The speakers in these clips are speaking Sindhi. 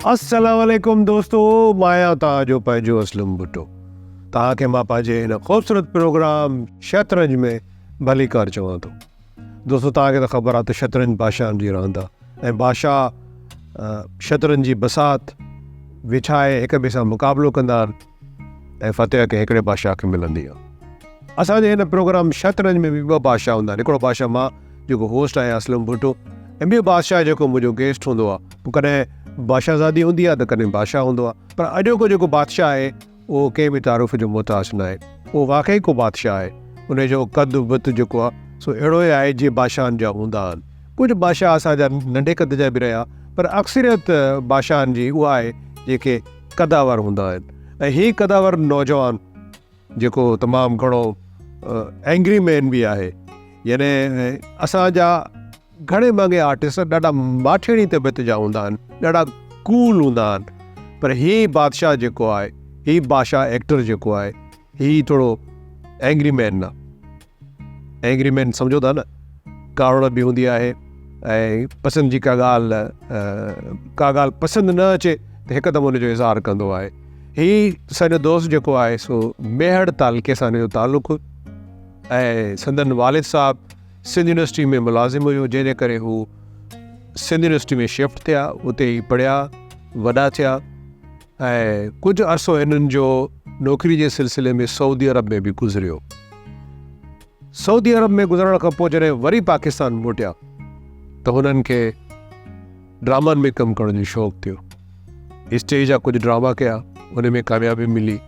السلام عليڪم دوستو مان آهيان توهان جو پنهنجو اسلم ڀٽو توهان کي مان پنهنجي هن خوبصورت پروگرام شطرنج ۾ ڀليڪار چوان ٿو دوستو توهان کي ته خبر آهي ته شطرنج بادشاهن جي راند آهي ۽ بادشاهه شطرنج جي بساط وڇائي هڪ ٻئي سان مقابلو ڪندا آهن ۽ فتح ڪنهن هڪڙي بادشاهه کي ملندي آهي. اسان جي هن پروگرام شطرنج ۾ به ٻه بادشاهه هوندا آهن، هڪڙو بادشاهه مان جيڪو هوسٽ آهيان اسلم ڀٽو ۽ ٻيو بادشاهه جيڪو منهنجو گيسٽ هوندو آهي، پوء ڪڏهن بادشاهزادي هوندي آهي ته ڪڏهن بادشاهه هوندو آهي، پر اڄوڪو جيڪو بادشاهه آهي اهو ڪنهن به تعارف جو محتاج ناهي، اهو واقعي ڪو بادشاهه آهي، ان جو قد بت جيڪو آهي سو اهڙو ئي آهي جيئن بادشاهن جا هوندا آهن. ڪجهه بادشاهه اسان جا ننڍي قد جا به رهيا پر اڪثريت بادشاهن جي اها آهي جيڪي قداور هوندا آهن ۽ هي قداور نوجوان جيڪو تمام گهڻو اينگري مين به آهي يعني اسان جا گهڻي ڀاڱي آرٽسٽ ڏاڍا ماٺيڻي طبيعت جا هوندا آهن ڏاڍا ڪول هوندا آهن پر هي بادشاهه جيڪو آهي هي بادشاهه ايڪٽر جيڪو آهي هي ٿورو اينگري مين آهي اينگري مين سمجهو ٿا نه ڪاوڙ به هوندي آهي ۽ پسند جي ڪا ڳالهه ڪا ڳالهه پسند نه اچي ته هڪدم ان جو اظهار ڪندو آهي هي اسانجو دوست جيڪو آهي سو ميهڙ تعلقي سان جو تعلق ۽ سندن والد صاحب سنڌ يونيورسٽي ۾ ملازم هيو جنهن جي ڪري هو سنڌ يونيورسٽي ۾ شفٽ ٿيا اتي ئي پڙهيا وڏا ٿيا ۽ ڪجهه عرصو هنن جو نوڪري جي سلسلي ۾ سعودي عرب ۾ به گذريو. سعودي عرب ۾ گذرڻ کان پوء جڏهن وري پاڪستان موٽيا ته هنن کي ڊرامن ۾ ڪم ڪرڻ جو شوق ٿيو. اسٽيج جا ڪجهه ڊراما ڪيا، ان ۾ ڪاميابي ملي.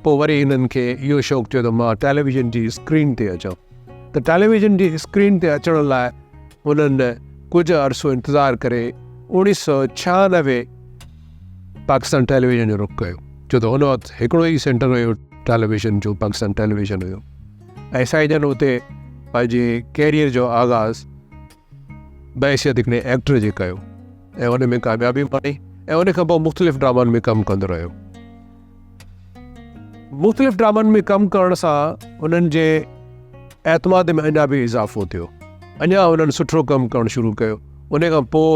پوء وري هنن کي اهو شوق ٿيو ته مان ٽيليويزن جي اسڪرين تي اچان ته ٽيليويزن جي اسڪرين تي اچڻ لاء هنن ڪجهه عرصو انتظار ڪري 1996 پاڪستان ٽيليويزن جو رخ ڪيو ڇو ته ان وقت هڪڙو ئي سينٽر هيو ٽيليويزن جو پاڪستان ٽيليويزن هيو ۽ سائين جن اتي پنهنجي ڪيريئر جو آغاز بحيثيت هڪڙي ايڪٽر جي ڪيو ۽ ان ۾ ڪاميابي ماڻي ۽ ان کان پوء مختلف ڊرامن ۾ ڪم ڪندو رهيو مختلف ڊرامن ۾ ڪم ڪرڻ سان انهن جي اعتماد ۾ اڃا به اضافو ٿيو. اڃا انهن سٺو ڪم ڪرڻ شروع ڪيو. ان کان پوء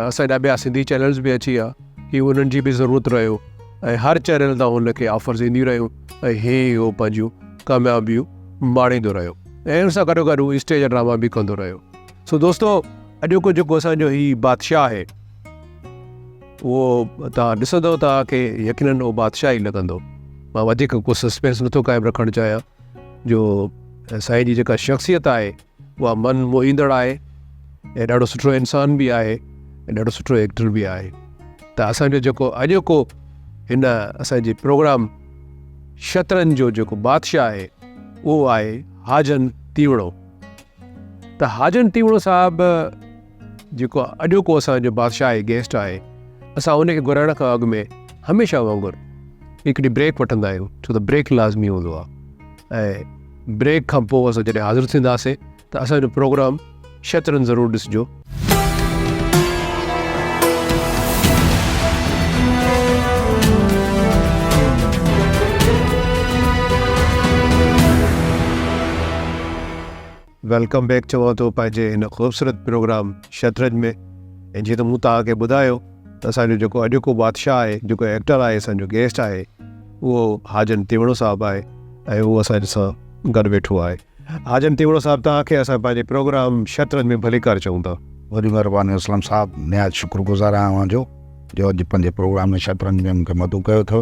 اسان جا ٻيا سنڌي چينلز به اچي ويا. هي انهن جي به ضرورت رهيو ۽ هر چينل تان هن کي آفرز اينديون رهيون ۽ هي اهو پنهنجون ڪاميابيون ماڻيندو رهيو ۽ ان سان گڏو گڏ هو اسٽيج ڊراما به ڪندو رهيو. سو دوستو اڄوڪو جيڪو اسان جو هي بادشاهه آهي. اهو توهان ڏسندو توهان کي يقينن اهو بادشاهه ئي لڳندو. مان وڌيڪ ڪو سسپينس نٿو قائم رکڻ چاهيان جو سائين جي جيڪا شخصيت آهي اها من موهيندڙ آهي ۽ ڏاڍو سٺو انسان به آهي ۽ ڏاڍو سٺو ايڪٽر به آهي ته اسان جو جيڪو اڄوڪو هن اسان جي پروگرام شطرنج جو جيڪو بادشاهه آهي اهو آهي حاجن تيوڻو ته حاجن تيوڻو صاحب جيڪو اڄوڪو اسان جو بادشاهه گيسٽ آهي، اسان ان کي گهرائڻ کان اڳ ۾ هميشه وانگر هڪڙي بريڪ وٺندا آهيون، ڇو ته بريڪ لازمي هوندو آهي ۽ بريڪ کان پوء اسان جڏهن حاضر ٿينداسين ته اسان جو پروگرام شطرنج ضرور ڏسجو. Welcome back چوان ٿو پنهنجي هن خوبصورت پروگرام شطرنج ۾ ۽ جيئن ته مون توهان کي ٻڌايو ته اسان جو جيڪو اڄوڪو بادشاهه آهي جيڪو ايڪٽر آهي اسان جو گيسٽ آهي اهو حاجن تيوڻو صاحب آهي ۽ اهو اسان سان گڏ ويٺو آهي حاجن تيوڻو صاحب توهان کي اسان پنهنجي پروگرام شطرنج ۾ ڀليڪار چئون ٿا. وڏي مهرباني اسلم صاحب نهايت شڪر گذار آهيان اوهان جو جو اڄ پنهنجي پروگرام ۾ شطرنج ۾ مون کي مدعو ڪيو اٿو.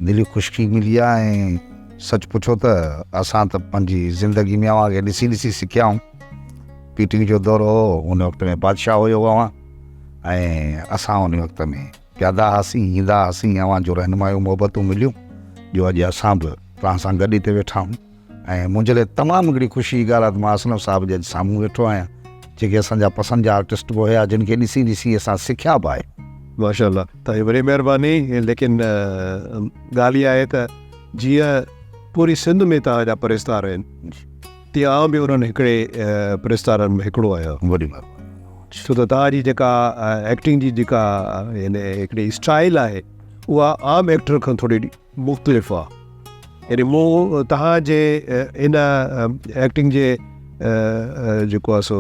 دلي خوشي ملي آ ۽ سچ پڇو ته اسان ته پنهنجي زندگي ۾ اوهان کي ڏسي ڏسي سکيا آهيون. پي ٽي وي جو دور هو ان وقت ۾ بادشاهه هيو اوهان ۽ اسان ان وقت ۾ پيادا هئاسين ايندا هئاسين اوهان جو رهنمايون محبتون مليون جو اڄ اسان به توهان سان گڏ هتي ويٺا آهيون. ۽ منهنجي لاء تمام هڪڙي خوشي جي ڳالهه آهي ته مان اسلم صاحب جي اڄ سامهون ويٺو آهيان جيڪي اسان جا پسند جا آرٽسٽ به هيا جن کي ڏسي ڏسي اسان سکيا به آهي. ماشاء الله توهان جي وڏي مهرباني ليڪن ڳالهه اها آهي ته جيئن پوري سنڌ ۾ توهان جا پرستار آهن تيئن آئون به انهن هڪڙي پرستارن ۾ هڪڙو آهيان. وڏي مهرباني. ڇو ته توهان جي جيڪا ايڪٽنگ جي جيڪا يعني هڪڙي اسٽائل آهي اها عام ايڪٽر کان ٿوري مختلف آ يعني مون توهان جي ان ايڪٽنگ جي جيڪو آ سو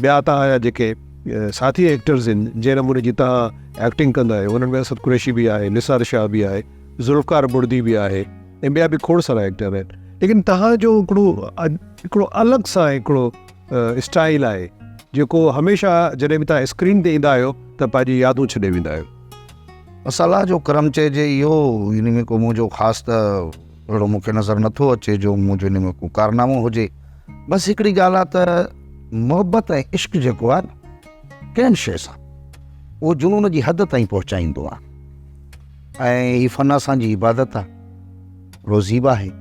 ٻيا توهان جا جيڪي ساٿي ايڪٽرز آهن جنهن نموني جي توهان ايڪٽنگ ڪندا آهيو انهن ۾ اسد قريشي به آهي، نثار شاهه به آهي، ذوالفقار بڙدي به آهي ۽ ٻيا به کوڙ سارا ايڪٽر آهن ليڪن توهان جو هڪڙو هڪڙو الڳ سان هڪڙو اسٽائل آهي جيڪو هميشه جڏهن به توهان اسڪرين تي ايندا آهيو ته پنهنجي يادون ڇڏي ويندا آهيو. بس الله جو ڪرم چئجي اهو ان ۾ ڪو منهنجو خاص ته اهڙو مون کي نظر نٿو اچي جو منهنجو ان ۾ ڪو ڪارنامو هجي بس هڪڙي ڳالهه آهي ته محبت ۽ عشق جيڪو آهي نه ڪنهن به شيء سان اهو جنون جي حد تائين پهچائيندو آهي ۽ هي فن اسان جي عبادت آهي روزي به آهي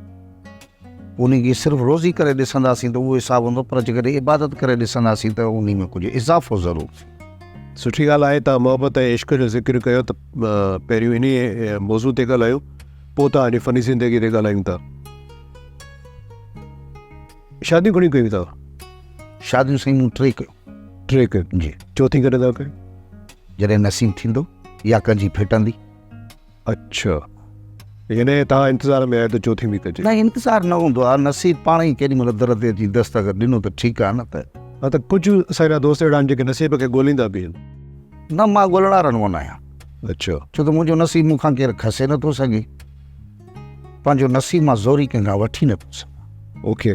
ان کي صرف روزي ڪري ڏسنداسين ته اهو حساب هوندو پر جيڪڏهن عبادت ڪري ڏسنداسين ته ان ۾ ڪجهه اضافو ضرور ٿيندو. سٺي ڳالهه آهي توهان محبت ۽ عشق جو ذڪر ڪيو ته پهريون انهي موضوع تي ڳالهايون پوء توهان جي فني زندگي تي ڳالهايون ٿا. شاديون گهڻيون ڪيون اٿو؟ شاديون سائين مون ٽي ڪيون. ٽي ڪيون؟ جي. چوٿين ڪڏهن ٿا ڪيو؟ جڏهن نصيب ٿيندو يا ڪنهن جي ڦٽندي. اڇا يعني توهان انتظار ۾ آهيو ته چوٿين به ڪجي. نه انتظار نه هوندو آهي نصيب پاڻ ئي ڪيڏي مهل در تي اچي دستڪ ڏنو ته ٺيڪ آهي نه ته. ها ته ڪجهه اسان جا دوست اهڙا آهن جيڪي نصيب کي ڳوليندا به آهن. نه مان ڳولڻ وارن مان نه آهيان. اڇا. ڇو ته منهنجو نصيب مون کان ڪير کسي نه ٿو سگهي. پنهنجو نصيب مان زوري ڪنهن کان وٺي نه ٿو سگهان. اوڪي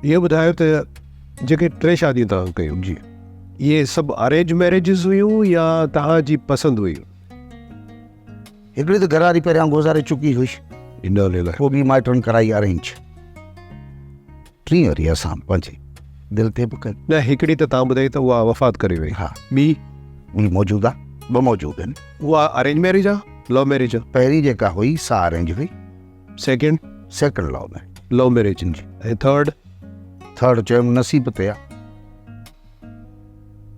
اهو ٻڌايو ته جيڪي ٽي شاديون توهان ڪيون جي اهي سڀ ارينج ميريجز هيون يا توهان جي پسند هئي؟ هڪڙي ته گهر واري پهريان گذاري چڪي هئي. انا لله. پوء ٻي مائٽن ڪرائي ارينج. ٽين وري اسان پنهنجي دل تي به ڪئي. نه هڪڙي ته توهان ٻڌائي ته اها وفات ڪري وئي. ها. ٻي؟ ٻي موجود آ، ٻه موجود آهن. اها ارينج ميريج آ لو ميريج آ؟ پهرين جيڪا هئي سا ارينج هئي. Second? Second love marriage. Love marriage جي. ۽ ٿرڊ؟ ٿرڊ چيم نصيب تي آ.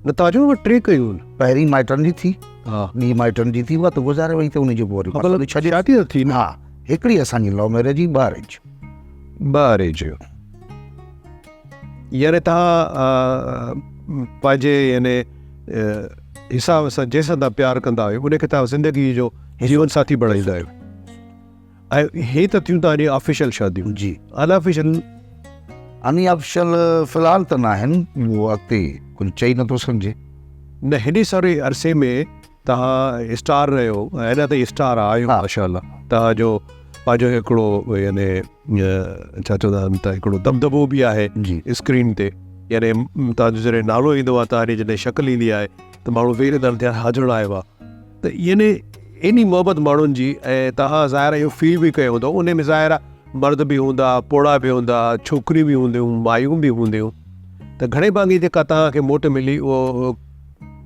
نه توهان چيو ٽي ڪيون. پهرين مائٽن جي ٿي. ها. ٻي مائٽن جي ٿي اها ته گذاري وئي ته ان جو پوء وري مسئلو ڇڏيو. شادي ته ٿي نه. ها هڪڙي اسان جي لو ميريج هئي ٻه ارينج. ٻه ارينج هيون. يعني توهان پنهنجي يعني حساب سان جنهن سان توهان پيار ڪندا آهيو ان کي توهان زندگي جو جيون ساٿي بڻائيندا آهيو ۽ هي ته ٿيون توهان جي آفيشل شاديون جي ان آفيشل ان آفيشل في الحال ته ناهن اهو اڳتي ڪجهه چئي نٿو سگهجي. نه هيڏي ساري عرصي ۾ توهان اسٽار رهيو ۽ اڃا تائين اسٽار آهيو ماشاء الله توهان جو پنهنجو هڪڙو يعني ڇا چوندا آهن ته هڪڙو دٻدٻو به آهي اسڪرين تي يعني توهان جو جڏهن نالو ايندو آهي توهان جي جڏهن شڪل ايندي آهي ته ماڻهو ويهي رهندا آهن ته يار حاجڻ آيو آهي ته يعني ايڏي محبت ماڻهن جي ۽ توهان ظاهر اهو فيل به ڪيو هوندو ان ۾ ظاهر آهي مرد به هوندا پوڙها به هوندا ڇوڪريون به هونديون مايون به هونديون ته گهڻي ڀاڱي جيڪا توهان کي موٽ ملي اهو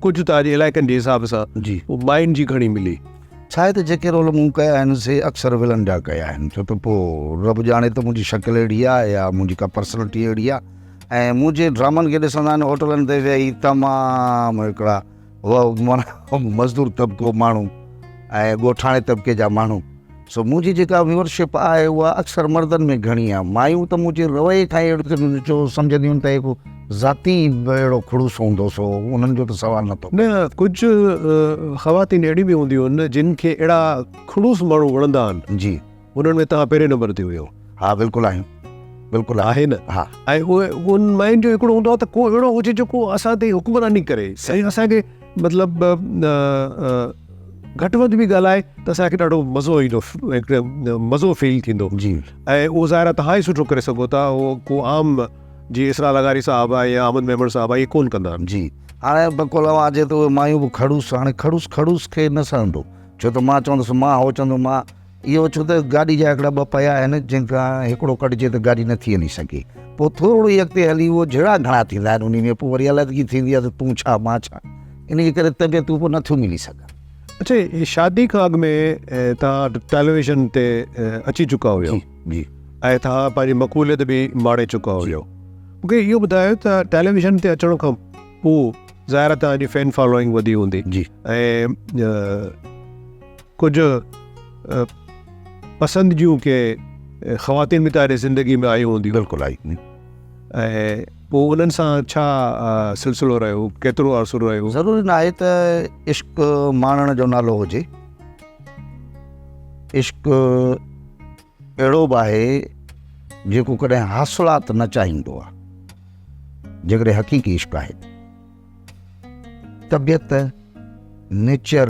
ڪجهه توهان جي علائقن جي حساب سان جي اهو ماين جي گهڻي ملي. ڇا آهي ته جيڪي رول مون ڪيا آهن سي اڪثر ولن جا ڪيا آهن ڇو ته پوء رب ڄاڻي ته منهنجي شڪل اهڙي آهي يا منهنجي ڪا پرسنلٽي اهڙي آهي ۽ منهنجي ڊرامن کي ڏسندا آهن هوٽلن تي ويهي تمام هڪڙا معنيٰ مزدور طبقو ماڻهو ۽ ڳوٺاڻي طبقي جا ماڻهو سو منهنجي جيڪا ويورشپ آهي اها اڪثر مردن ۾ گهڻي آهي. مايون ته منهنجي رويي کان ئي اهڙو جو سمجهنديون آهن ته هي ڪو ذاتي اهڙو کڙوس هوندو سو انهن جو ته سوال نٿو. نه ڪجهه خواتين اهڙيون به هونديون آهن جن کي اهڙا کڙوس ماڻهو وڻندا آهن. جي. انهن ۾ توهان پهرين نمبر تي هيو. ها بلڪل آهيون. بلڪل آهي نه. ها. ۽ اهي انهن ماين جو هڪڙو هوندو آهي ته ڪو اهڙو هجي جيڪو اسان تي حڪمراني ڪري ۽ اسان کي مطلب گهٽ وڌ به ڳالهائي ته اسان کي ڏاڍو مزو ايندو هڪ مزو فيل ٿيندو جي ۽ اهو ظاهر آهي توهان ئي سٺو ڪري سگهو ٿا اهو ڪو عام جي اسرا لغاري صاحب آهي يا احمد ميمڻ صاحب آهي اهي ڪون ڪندا جي هاڻي بقول اوهان جي ته اهي مايون به کڙوس هاڻي کڙوس کڙوس کي نه سهندو ڇو ته مان چوندس مان هو چوندو مان اهو ڇو ته گاڏي جا هڪڙا ٻه پيا آهن جنهن کان هڪڙو ڪڍجي ته گاڏي نٿي هلي سگهي پوء ٿورڙو ئي اڳتي هلي اهو جهيڙا گهڻا ٿيندا آهن انهي ۾ پوء وري علحدگي ٿيندي آهي ته تون ڇا مان ڇا انهي جي ڪري طبيعتون پوء نٿيون ملي سگهن. اڇا شادي کان اڳ ۾ توهان ٽيليويزن تي اچي چڪا هيو جي جي ۽ توهان پنهنجي مقبوليت به ماڻي چڪا هيو مون کي اهو ٻڌايو ته ٽيليويزن تي اچڻ کان پوء ظاهر آهي توهان جي فين فالوئنگ وڌي هوندي جي ۽ ڪجهه پسند جون ڪي خواتين به توهان جي زندگي ۾ آيون هونديون. بلڪل آيون. ۽ پوء انهن سان ڇا سلسلو رهيو، ڪيترو عرصو رهيو؟ ضروري ناهي ته عشق ماڻڻ جو نالو هجي. عشق اهڙو به آهي جيڪو ڪڏهن حاصلات نه چاهيندو آهي، جيڪڏهن حقيقي عشق آهي ته. طبيعت، نيچر،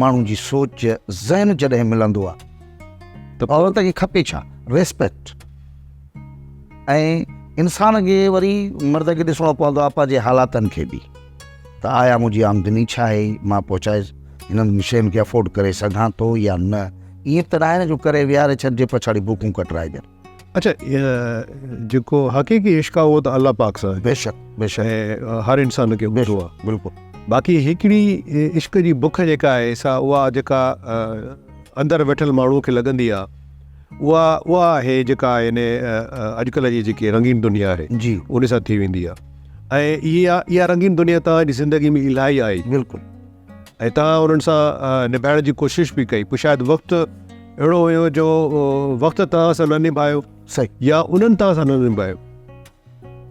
ماڻهو جي سوچ، ذهن جڏهن ملندو آهي ته عورت کي کپي ڇا؟ ريسپيڪٽ. ۽ انسان کي وري مرد کي ڏسڻو پوندو آهي پنهنجي حالاتن کي به ته آيا منهنجي آمدني ڇا آهي، مان پهچائي هنن شين کي افورڊ ڪري سگهان ٿو يا نه. ائين ته ناهي نه جو ڪري ويهاري ڇڏجي پڇاڙي بکون ڪٽرائجن. اڇا جيڪو حقيقي عشق آهي اهو ته الله پاڪ سان آهي. بيشڪ بيشڪ. ۽ هر انسان کي هوندو آهي. بلڪل. باقي هڪڙي عشق جي بک جيڪا آهي سا اها جيڪا اندر ويٺل ماڻهو کي لڳندي آهي اها اها آهي جيڪا يعني اڄڪلهه جي جيڪي رنگين دنيا آهي جي ان سان ٿي ويندي آهي ۽ اها اها رنگين دنيا توهان جي زندگي ۾ الاهي آئي. بلڪل. ۽ توهان انهن سان نڀائڻ جي ڪوشش به ڪئي پوء شايد وقت اهڙو هيو جو وقت توهان سان نه نڀايو صحيح يا انهن توهان سان نه نڀايو.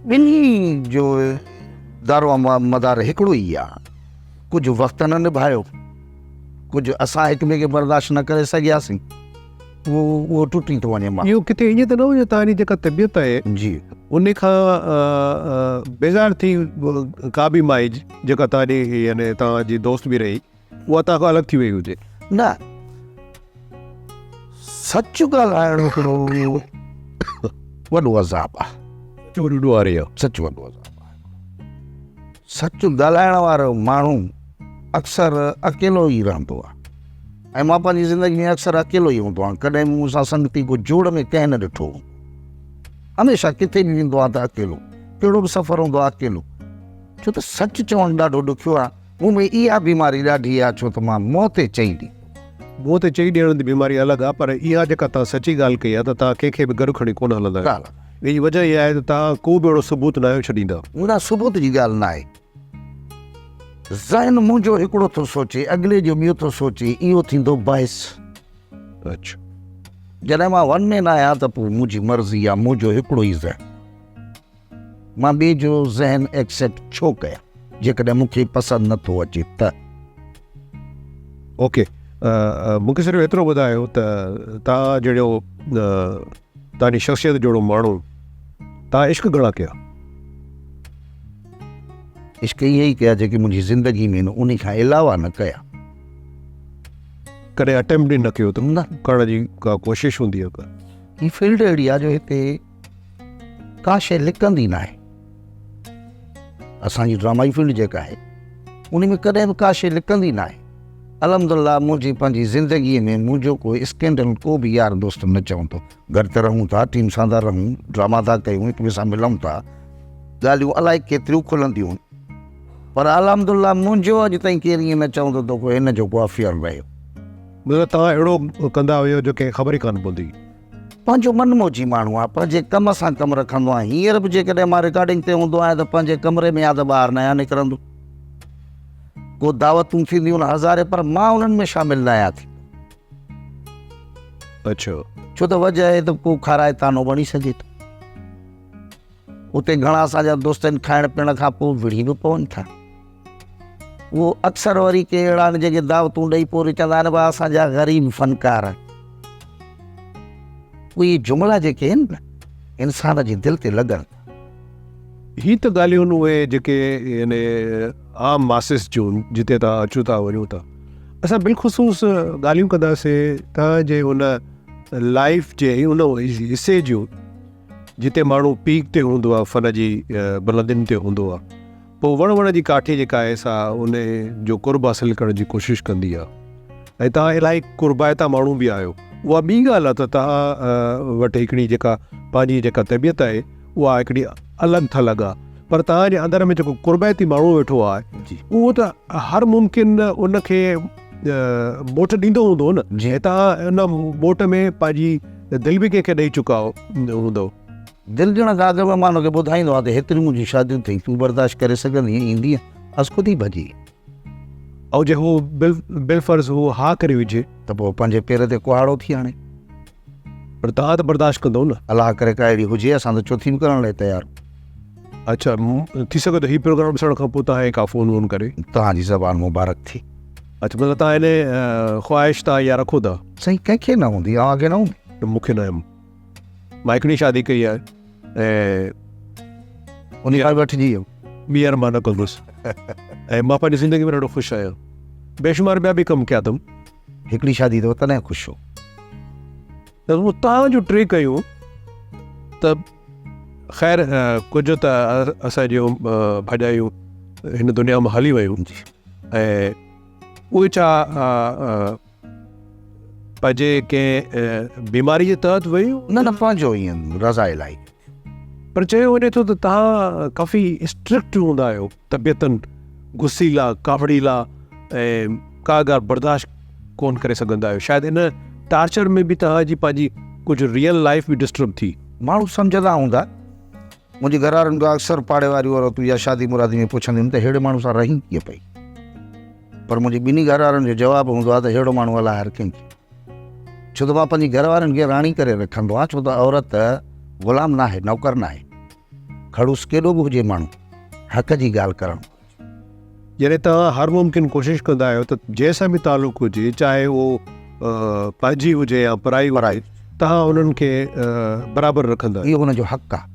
ٻنهي جو دارو مدار هڪڙو ئي آ. ڪجهه وقت نه نڀايو، ڪجهه اسان هڪ ٻئي کي برداشت نه ڪري سگهياسين. اهو اهو ٽٽي ٿو وڃي مان. اهو ڪٿي ائين ته نه هجي توهان جي جيڪا طبيعت آهي جي. ان کان بيزار ٿي ڪا به مائي جيڪا توهان جي يعني توهان جي دوست به رهي اها توهان کان الڳ ٿي وئي هجي. نه سچ ڳالهائڻ هڪڙو وڏو عذاب آهي. سچ وڏو ڏوهاري آهي. سچ وڏو عذاب آهي. سچ ڳالهائڻ وارو ماڻهو اڪثر اڪيلو ئي رهندو آهي. ۽ مان پنهنجي زندگي ۾ اڪثر اڪيلو ئي هوندو آهيان، ڪڏهن به مون سان سنگتي ڪو جوڙ ۾ ڪنهن نه ڏٺو هوندو. هميشه ڪٿي به ويندو آهيان ته اڪيلو، ڪهڙو به سفر هوندو آهي اڪيلو. ڇو ته سچ چوڻ ڏاڍو ڏکيو آهي. مون ۾ اها بيماري ڏاڍي آهي ڇو ته مان منهن تي چئي ڏيندو آهيان. منهن تي چئي ڏيڻ جي بيماري الڳ آهي پر اها جيڪا توهان سچي ڳالهه ڪئي آهي ته توهان ڪنهن کي به گڏ کڻي ڪونه هلندا آهيو. ان جي وجهه اها آهي ته توهان ڪو به اهڙو ثبوت ناهيو ڇڏيندا. نه ثبوت جي ڳالهه ناهي. ذهن منهنجو هڪڙو ٿو سوچي، اڳلي جو ٻيو ٿو سوچي، اهو ٿيندو بحث. اڇا. جڏهن مان ون مين آهيان ته پوء منهنجي مرضي يا منهنجو هڪڙو ئي ذهن. مان ٻئي جو ذهن ايڪسيپٽ ڇو ڪيان، جيڪڏهن مون کي پسند نه ٿو اچي ته. اوڪي. مون کي صرف ايترو ٻڌايو ته توهان جهڙو توهان جي شخصيت جهڙو ماڻهو توهان عشق گهڻا ڪيا؟ عشق اهي ئي ڪيا جيڪي منهنجي زندگي ۾ آهن، انهي کان علاوه نه ڪيا. ڪڏهن اٽيمپٽ ئي نه ڪيو ته نه. ڪرڻ جي ڪا ڪوشش هوندي آهي ڪا؟ هي فيلڊ اهڙي آهي جو هتي ڪا شيء لڪندي ناهي. اسان جي ڊرامائي فيلڊ جيڪا آهي انهي ۾ ڪڏهن به ڪا شيء لڪندي ناهي. الحمدلله منهنجي پنهنجي زندگي ۾ منهنجو ڪو اسڪينڊل ڪو به يار دوست نه چوندو. گڏ ته رهون ٿا، ٽيم سان ٿا رهون، ڊراما ٿا ڪيون، هڪ ٻئي سان ملون ٿا، ڳالهيون الائي ڪيتريون کلنديون پر الحمدلله منهنجو اڄ تائين ڪير ائين نه چوندو ته ڪو هن جو ڪو افيئر رهيو. مطلب توهان اهڙو ڪندا هيو جو ڪنهن کي خبر ئي ڪانه پوندي هئي. پنهنجو من موجي ماڻهو آهيان، پنهنجي ڪم سان ڪم رکندو آهيان، هينئر به جيڪڏهن مان رڪارڊنگ تي هوندو آهيان ته پنهنجي ڪمري ۾ يا ته ٻاهر ناهيان نڪرندو. ڪو دعوتون ٿينديون آهن هزارين پر مان انهن ۾ شامل ناهيان ٿيندو. اڇا. ڇو ته وجهه آهي ته ڪو کارائي طعنو بڻي سگهي ٿو. اتي گهڻا اسان جا دوست آهن کائڻ پيئڻ کان پوء وڙهي به پون ٿا. اهو اڪثر وري ڪي اهڙا آهن جيڪي دعوتون ڏئي پوء وري چوندا آهن ڀاء اسان جا غريب فنڪار. اهي جملا جيڪي آهن نه انسان جي دل تي لڳن ٿا. هي ته ڳالهيون اهي جيڪي يعني عام ماسز جون جتي توهان اچو ٿا وڃو ٿا. اسان بالخصوص ڳالهيون ڪنداسين توهان جي ان لائيف جي ان حصي جون جتي ماڻهو پيڪ تي هوندو آهي، فن جي بلندين تي هوندو آهي، پوء وڻ وڻ جي ڪاٺي جيڪا آهي سا ان جو قرب حاصل ڪرڻ جي ڪوشش ڪندي آهي ۽ توهان الاهي قربائتا ماڻهو به آهيو. اها ٻي ڳالهه آهي ته توهان وٽ هڪڙي جيڪا پنهنجي جيڪا طبيعت آهي اها هڪڙي الڳ ٿلڳ آهي پر توهان جي اندر ۾ جيڪو قربائتي ماڻهو ويٺو آهي اهو ته هر ممڪن ان کي موٽ ڏيندو هوندو نه ۽ توهان ان موٽ ۾ پنهنجي دل به ڪنهن کي ڏئي چڪا هوندؤ. دل ڏيڻ کان اڳ ۾ مان ان کي ٻڌائيندو آهيان ته هيتريون منهنجون شاديون ٿئي تون برداشت ڪري سگهندينء ايندينء از خود ئي ڀڄي. ۽ جي هو بالفرض هو ها ڪري وجهي. ته پوء پنهنجي پير تي ڪهاڙو ٿي هڻي. پر توهان ته برداشت ڪندؤ نه. الله ڪري ڪا اهڙي هجي اسان ته چوٿين به ڪرڻ لاء تيار. اڇا ٿي سگهي ٿو هي پروگرام ڏسڻ کان پوء توهان کي ڪا فون وون ڪري. توهان جي زبان مبارڪ ٿئي. اڇا مطلب توهان ان خواهش توهان اها رکو ٿا. سائين ڪنهن کي نه هوندي اوهان کي نه هوندي. نه مون کي نه آهي مان هڪڙي شادي ڪئي آهي ۽ ان کان به وٺجي ويو. ٻيهر مان نه ڪندس ۽ مان پنهنجي زندگي ۾ ڏاڍو خوش آهيان. بيشمار ٻيا به ڪم ڪيا اٿم. هڪڙي شادي اٿو تڏهن خوش هو. ته مون تان جو ٽي ڪيون ته خير ڪجهه ته اسان جون ڀاڄايون هن دنيا مان هلي ويون ۽ اهي ڇا پنهنجي ڪنهن بيماري جي تحت ويون؟ نه نه پنهنجو ائين رضا الاهي. پر چيو وڃي ٿو ته توهان ڪافي اسٽرڪٽ هوندا آهيو طبيعتن غصيلا ڪاوڙيلا ۽ ڪا ڳالهه برداشت ڪون ڪري سگهندا آهيو شايد ان ٽارچر ۾ به توهان جي پنهنجي ڪجهه ريئل لائف به ڊسٽرب ٿي. ماڻهو سمجهندا هوندا منهنجي گهر وارن کان اڪثر پاڙي واريون عورتون يا شادي مرادي ۾ پڇنديون آهن ته ههڙي ماڻهو سان رهين ڪيئن پئي؟ پر منهنجي ٻنهي گهر وارن جو جواب هوندو آهي ته ههڙو ماڻهو الله هر ڪنهن کي ڇو ته مان پنهنجي گهر وارن کي راڻي ڪري رکندو آهيان ڇو ته عورت غلام ناهي نوڪر ناهي کڙوس ڪيڏو به هجي ماڻهو حق جي ڳالهه ڪرڻ گهرجي. يعني توهان هر ممڪن ڪوشش ڪندا آهيو ته جنهن سان به تعلق هجي چاهي اهو پنهنجي هجي يا پرائي هجي توهان انهن کي برابر رکندا آهيو. اهو انهن جو حق آهي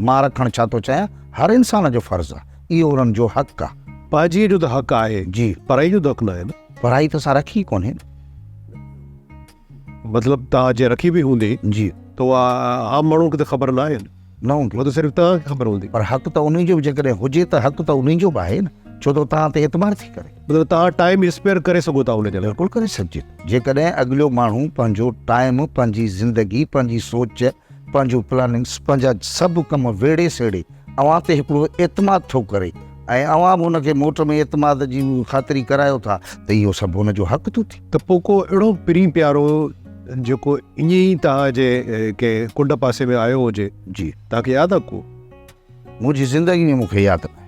مان رکڻ ڇا ٿو چاهيان هر انسان جو فرض آهي اهو انهن جو حق آهي. پنهنجي جو ته حق آهي جي پرائي جو ته حق ناهي نه. پرائي ته اسان رکي ئي ڪونهي نه. مطلب توهان جي رکي به هوندي جي ته اها عام ماڻهو کي ته خبر ناهي نه. نه هوندي. اها ته صرف توهان کي خبر هوندي. پر حق ته انهي جو به جيڪڏهن هجي ته حق ته انهي جو به آهي نه ڇو ته توهان تي اعتبار ٿي ڪري. مطلب توهان ٽائيم اسپيئر ڪري سگهو ٿا ان جي لاء. بلڪل ڪري سگهجي ٿو. جيڪڏهن اڳليو ماڻهو پنهنجو ٽائيم، پنهنجي زندگي، پنهنجي سوچ، پنهنجون پلاننگس، پنهنجا سڀ ڪم ويڙهي سيڙهي اوهان تي هڪڙو اعتماد ٿو ڪري ۽ اوهان به ان کي موٽ ۾ اعتماد جي خاطري ڪرايو ٿا ته اهو سڀ هن جو حق ٿو ٿئي. ته پوء ڪو اهڙو پرين پيارو جيڪو ائين ئي توهان جي ڪنهن ڪنڊ پاسي ۾ آيو هجي، جي. توهان کي ياد آهي ڪو؟ منهنجي زندگي ۾ مون کي ياد ناهي.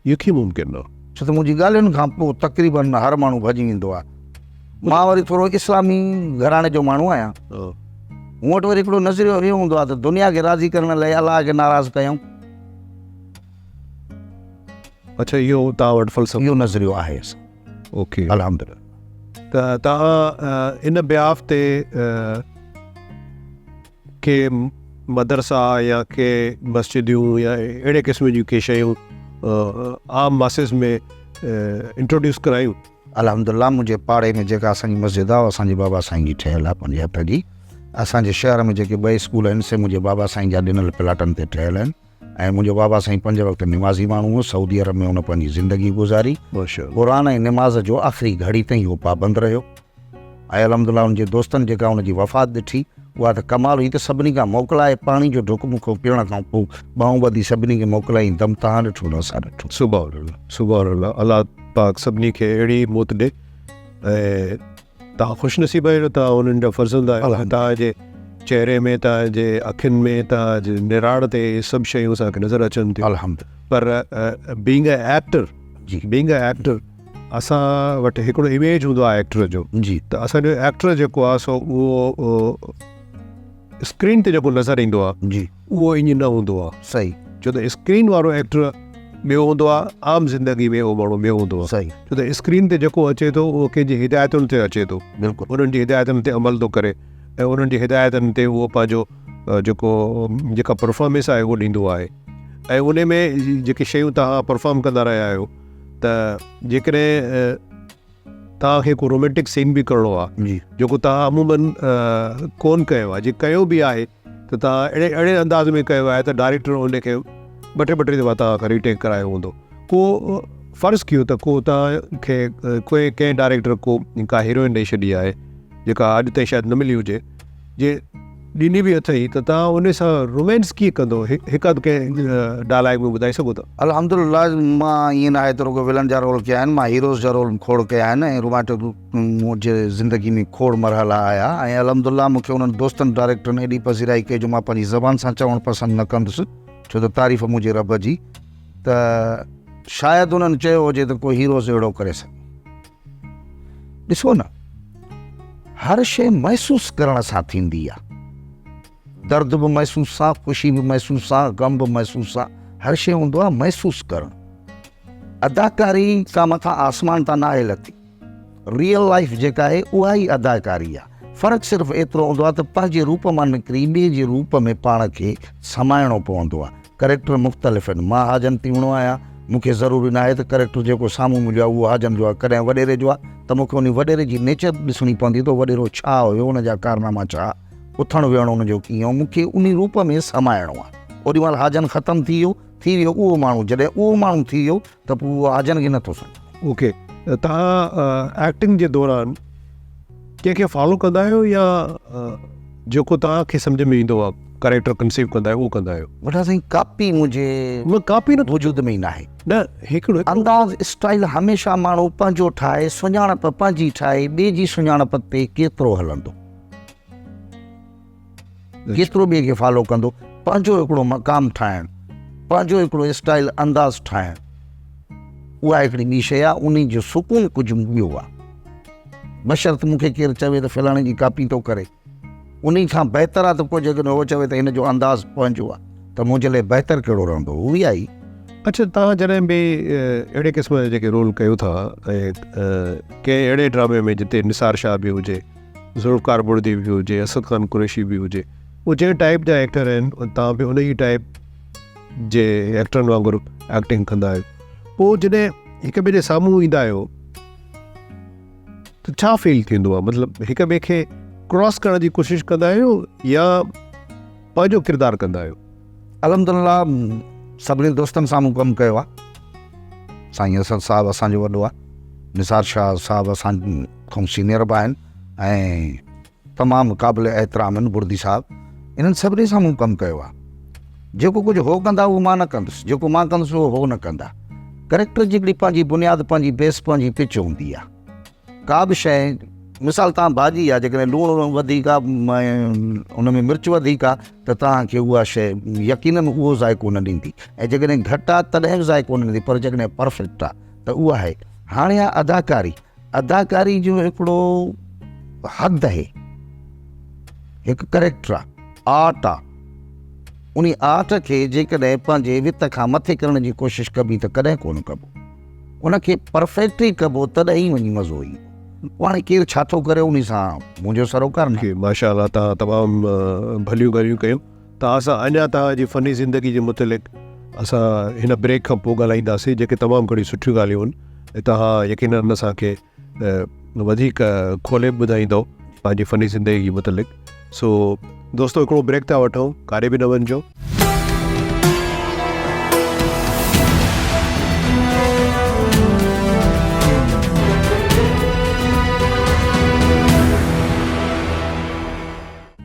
اهو ڪيئن ممڪن آهي؟ ڇو ته منهنجي ڳالهين کان پوء تقريبن هر ماڻهو ڀڄي ويندو آهي. مان وري ٿورو اسلامي گهراڻي جو ماڻهو آهيان. مون وٽ وري هڪڙو نظريو اهو هوندو آهي ته دنيا کي راضي ڪرڻ لاء الله کي ناراض ڪيون. اڇا اهو توهان وٽ فلسفو. اهو نظريو آهي اسان. اوڪي. الحمدلله. ته توهان ان بياف تي ڪي مدرسا يا ڪي مسجديون يا اهڙي قسم جون ڪي شيون عام ماسز ۾ انٽروڊيوس ڪرايون؟ الحمدلله منهنجي پاڙي ۾ جيڪا اسان جي مسجد آهي اها اسان جي بابا سائين جي ٺهيل آهي پنهنجي هٿ جي. اسان جي شهر ۾ جيڪي ٻه اسڪول آهن سي منهنجي بابا سائين جا ڏنل پلاٽن تي ٺهيل آهن ۽ منهنجو بابا سائين پنج وقت نمازي ماڻهو هو سعودي عرب ۾ هن پنهنجي زندگي گذاري. قرآن ۽ نماز جو آخري گهڙي تائين هو پابند رهيو. ۽ الحمدلله ان جي دوستن جيڪا ان جي وفات ڏٺي اها ته ڪمال هئي ته سڀني کان موڪلائي پاڻي جو ڍڪ مون کان پيئڻ کان پوء ٻانهون ٻڌي سڀني کي موڪلائي دم تهان ڏٺو نه اسان ڏٺو. سبحان الله سبحان الله الله پاڪ سڀني کي اهڙي موت ڏي ۽ توهان خوش نصيب آهيو جو توهان انهن جا فرزند آهيو ۽ توهان جي چهري ۾ توهان جي اکين ۾ توهان جي نراڙ تي اهي سڀ شيون اسان کي نظر اچن ٿيون الحمد پر بينگ اي ايڪٽر جي بينگ اي ايڪٽر اسان وٽ هڪڙو اميج هوندو آهي ايڪٽر جو جي ته اسان جو ايڪٽر جيڪو آهي سو اهو اسڪرين تي جيڪو نظر ايندو آهي جي اهو ائين نه هوندو آهي صحيح ڇو ته اسڪرين وارو ايڪٽر ٻيو هوندو آهي عام زندگي ۾ اهو ماڻهو ٻيو هوندو آهي صحيح ڇو ته اسڪرين تي جيڪو اچي ٿو اهو ڪنهن جي هدايتن تي اچي ٿو بلڪل انهن جي هدايتن تي عمل ٿو ڪري ۽ انهن جي هدايتن تي اهو پنهنجو جيڪو جيڪا پرفارمنس آهي اهو ڏيندو آهي ۽ ان ۾ جيڪي شيون توهان پرفارم ڪندا رهيا آهيو ته جيڪڏهن توهان کي ڪو رومينٽڪ سين به ڪرڻو آهي جي جيڪو توهان عمومن ڪون ڪيو آهي جي ڪيو به آهي ته توهان اهڙي اهڙي انداز ۾ ڪيو آهي ته ڊائريڪٽر ان کي ٻه ٽي ٻه ٽي دفعا توهان کان ريٽيڪ ڪرايو هوندو ڪو فرض ڪيو ته ڪو توهان کي ڪوئي ڪنهن ڊائريڪٽر ڪو ڪا هيروئن ڏئي ڇڏي آهي جيڪا اڄ تائين شايد نه ملي هجي جي ڏني به اٿئي ته توهان ان سان رومانس ڪيئن ڪندو هڪ اڌ ڪنهن ڊائلاگ ۾ ٻڌائي سگهو ٿا. الحمدلله مان ائين ناهي ته رڳو ولن جا رول ڪيا آهن مان هيروز جا رول به کوڙ ڪيا آهن ۽ رومانٽڪ منهنجي زندگي ۾ کوڙ مرحلا آيا ۽ الحمدلله مون کي انهن دوستن ڊائريڪٽرن ايڏي پذيرائي ڪئي جو مان پنهنجي زبان سان چوڻ پسند نه ڪندس ڇو ته تعريف منهنجي رب جي ته شايد انهن چيو هجي ته ڪو هيروز اهڙو ڪري سگهي. ڏسو نه هر شيء محسوس ڪرڻ سان ٿيندي آ. درد به محسوس آ، خوشي به محسوس آ، غم به محسوس آ، هر شيء هوندو آ محسوس ڪرڻ. اداڪاري ڪا مٿان آسمان تان ناهي لٿي. ريئل لائيف جيڪا آهي اها ئي اداڪاري آ. فرق صرف ايترو هوندو آ ته پنهنجي روپ مان نڪري ٻئي جي روپ ۾ پاڻ کي سمائڻو پوندو آ. ڪريڪٽر مختلف آهن. مان حاجن تيوڻو آهيان، مون کي ضروري ناهي ته ڪريڪٽر جيڪو سامهون مليو آهي اهو حاجن جو آهي، ڪڏهن وڏيري جو آهي ته مون کي انهي وڏيري جي نيچر به ڏسڻي پوندي ته وڏيرو ڇا هيو، ان جا ڪارناما ڇا، اٿڻ ويهڻ ان جو ڪيئن هو، مون کي انهي روپ ۾ سمائڻو آهي. اوڏي مهل حاجن ختم ٿي ويو، ٿي ويو اهو ماڻهو، جڏهن اهو ماڻهو ٿي ويو ته پوء اهو حاجن کي نٿو سمجهان. اوڪي توهان ايڪٽنگ جي دوران ڪنهن کي فالو ڪندا آهيو يا جيڪو توهان کي سمجهه ۾ ايندو آهي ڪريڪٽر ڪنسيو ڪندا آهيو اهو ڪندا آهيو؟ وڏا سائين ڪاپي منهنجي نه ڪاپي نه وجود ۾ ئي ناهي. نه هڪڙو انداز اسٽائيل هميشه ماڻهو پنهنجو ٺاهي سڃاڻپ پنهنجي ٺاهي ٻئي جي سڃاڻپ تي ڪيترو هلندو ڪيترو ٻئي کي فالو ڪندو پنهنجو هڪڙو مقام ٺاهڻ پنهنجو هڪڙو اسٽائيل انداز ٺاهڻ اها هڪڙي ٻي شيء آهي انهي جو سڪون ڪجهه ٻيو آهي. بشرط مون کي ڪير چوي ته فلاڻي جي ڪاپي ٿو ڪري. انهي کان بهتر آهي ته ڪو جيڪڏهن هو چوي ته هن جو انداز پنهنجو آهي ته منهنجي لاء بهتر ڪهڙو رهندو؟ هو اها ئي. اڇا توهان جڏهن به اهڙي قسم جا جيڪي رول ڪيو ٿا ۽ ڪنهن اهڙي ڊرامي ۾ جتي نثار شاهه به هجي، ذوالفقار بڙدي به هجي، اسد خان قريشي به هجي، اهي جنهن ٽائيپ جا ايڪٽر آهن توهان به انهي ٽائيپ جي ايڪٽرن وانگر ايڪٽنگ ڪندا آهيو پوء جڏهن هڪ ٻئي جي سامهون ايندا آهيو ته ڇا فيل ٿيندو آهي مطلب هڪ ٻئي کي ڪراس ڪرڻ جي ڪوشش ڪندا آهيو يا پنهنجو ڪردار ڪندا آهيو؟ الحمدلله سڀني دوستن سان مون ڪم ڪيو آهي سائين اسد صاحب اسان جو وڏو آهي نثار شاهه صاحب اسان کان سينيئر به آهن ۽ تمام قابل احترام آهن بردي صاحب انهن سڀني سان مون ڪم ڪيو آهي جيڪو ڪجهه هو ڪندا اهو مان نه ڪندس جيڪو مان ڪندس اهو هو نه ڪندا ڪريڪٽر جي هڪڙي پنهنجي بنياد پنهنجي بيس پنهنجي پچ هوندي آهي ڪا به شيء مثال تان ڀاڄي آهي جيڪڏهن لوڻ وڌيڪ آهي ان ۾ مرچ وڌيڪ آهي ته توهان کي اها شيء يقينن اهو ذائقو نه ڏيندي ۽ جيڪڏهن گهٽ آهي تڏهن به ذائقو نه ڏيندي پر جيڪڏهن پرفيڪٽ آهي ته اها آهي هاڻي آهي اداڪاري اداڪاري جو هڪڙو حد آهي، هڪ ڪريڪٽر آ، آرٽ آ، انهي آرٽ کي جيڪڏهن پنهنجي وت کان مٿي ڪرڻ جي ڪوشش ڪبي ته ڪڏهن ڪونه ڪبو. ان کي پرفيڪٽ ئي ڪبو تڏهن ئي وڃي مزو ايندو. پوء هاڻي ڪير ڇا ٿو ڪري انهي سان منهنجو سروڪار ناهي. ماشاء الله توهان تمام ڀليون ڳالهيون ڪيون. توهان سان اڃا توهان جي فني زندگي جي متعلق اسان هن بريڪ کان پوء ڳالهائينداسين جيڪي تمام گهڻيون سٺيون ڳالهيون آهن ۽ توهان يقينن اسان کي وڌيڪ کولي به ٻڌائيندؤ پنهنجي فني زندگي جي متعلق سو دوستو هڪڙو بريڪ ٿا وٺون ڪاڏي به نه وڃجو.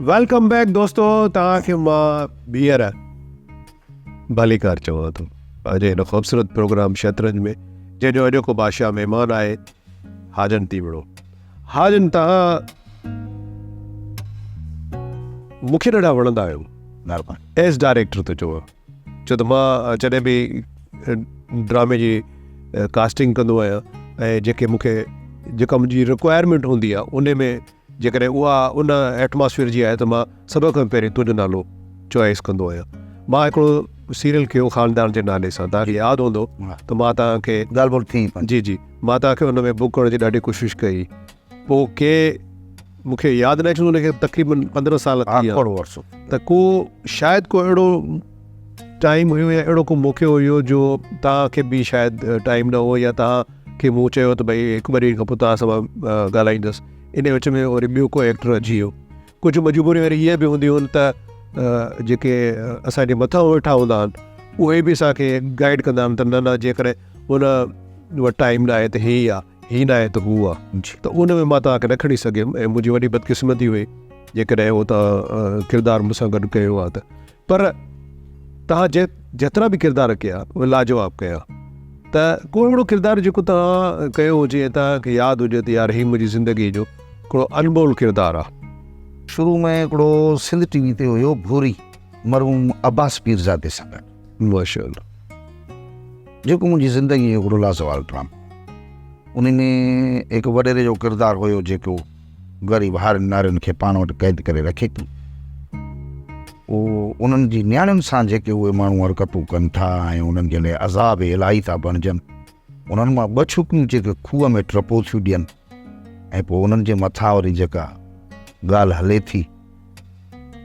Welcome back دوستو توهان کي مان ٻيهر ڀليڪار چوان ٿو پنهنجي هن خوبصورت پروگرام شطرنج ۾ جنهن جو اڄوڪو بادشاهه مهمان آهي حاجن تيوڙو حاجن توهان مون کي ڏاڍا وڻندا آهيو مهرباني ايز ڊائريڪٽر ٿو چوان ڇو ته مان جڏهن به ڊرامي جي ڪاسٽنگ ڪندو آهيان ۽ جيڪي مون کي جيڪا منهنجي رڪوائرمينٽ هوندي آهي ان ۾ جيڪڏهن اها ان ايٽماسفيئر جي آهي ته مان سڀ کان پهرين تنهنجو نالو چوائس ڪندو آهيان. مان هڪڙو سيريل ڪيو خاندان جي نالي سان توهان کي ياد هوندو ته مان توهان کي ڳالهه ٻولهه ٿي پنهنجي. جي جي مان توهان کي ان ۾ بڪ ڪرڻ جي ڏاڍي ڪوشش ڪئي پوء ڪي مون کي ياد ناهي ڇو ان کي تقريبن 15 سال ٿي ويا عرصو ته ڪو شايد ڪو اهڙو ٽائيم هيو يا اهڙو ڪو موقعو هيو جو توهان کي به شايد ٽائيم نه هو يا توهان کي مون چيو ته ڀئي هڪ ٻه ڏينهن کان پوء توهان سان مان ڳالهائيندس ان وچ ۾ وري ٻيو ڪو ايڪٽر اچي ويو ڪجهه مجبوريون وري اهي به هونديون آهن ته جيڪي اسان جي مٿان ويٺا هوندا آهن اهي به اسان کي گائيڊ ڪندا آهن ته نه نه جيڪڏهن ان وٽ ٽائيم نه آهي ته هي آهي هي نه آهي ته هو آهي ته ان ۾ مان توهان کي نه کڻي سگهيم ۽ منهنجي وڏي بدقسمتي هئي جيڪڏهن اهو توهان ڪردار مون سان گڏ ڪيو آهي ته پر توهان جيترا به ڪردار ڪيا اهي لاجواب ڪيا ته ڪو اهڙو ڪردار جيڪو توهان ڪيو هجي ۽ توهان کي ياد هجي ته يار هي منهنجي زندگي جو هڪڙو انمول ڪردار آ. شروع ۾ هڪڙو سنڌ ٽي وي تي هيو ڀوري مرحوم عباس پيرزادي سان گڏ. ماشاء الله. جيڪو منهنجي زندگي جو هڪڙو لازوال ڊرامو. انهي ۾ هڪ وڏيري جو ڪردار هيو جيڪو غريب هارين نارين کي پاڻ وٽ قيد ڪري رکي ٿي. پوء انهن جي نياڻين سان جيڪي اهي ماڻهو حرڪتون ڪن ٿا ۽ انهن جي لاء عذاب الاهي ٿا بڻجن، انهن مان ٻه ڇوڪريون جيڪي کوهه ۾ ٽپو ٿيون ڏين ۽ پوء انهن جي مٿان وري جيڪا ڳالهه هلي ٿي،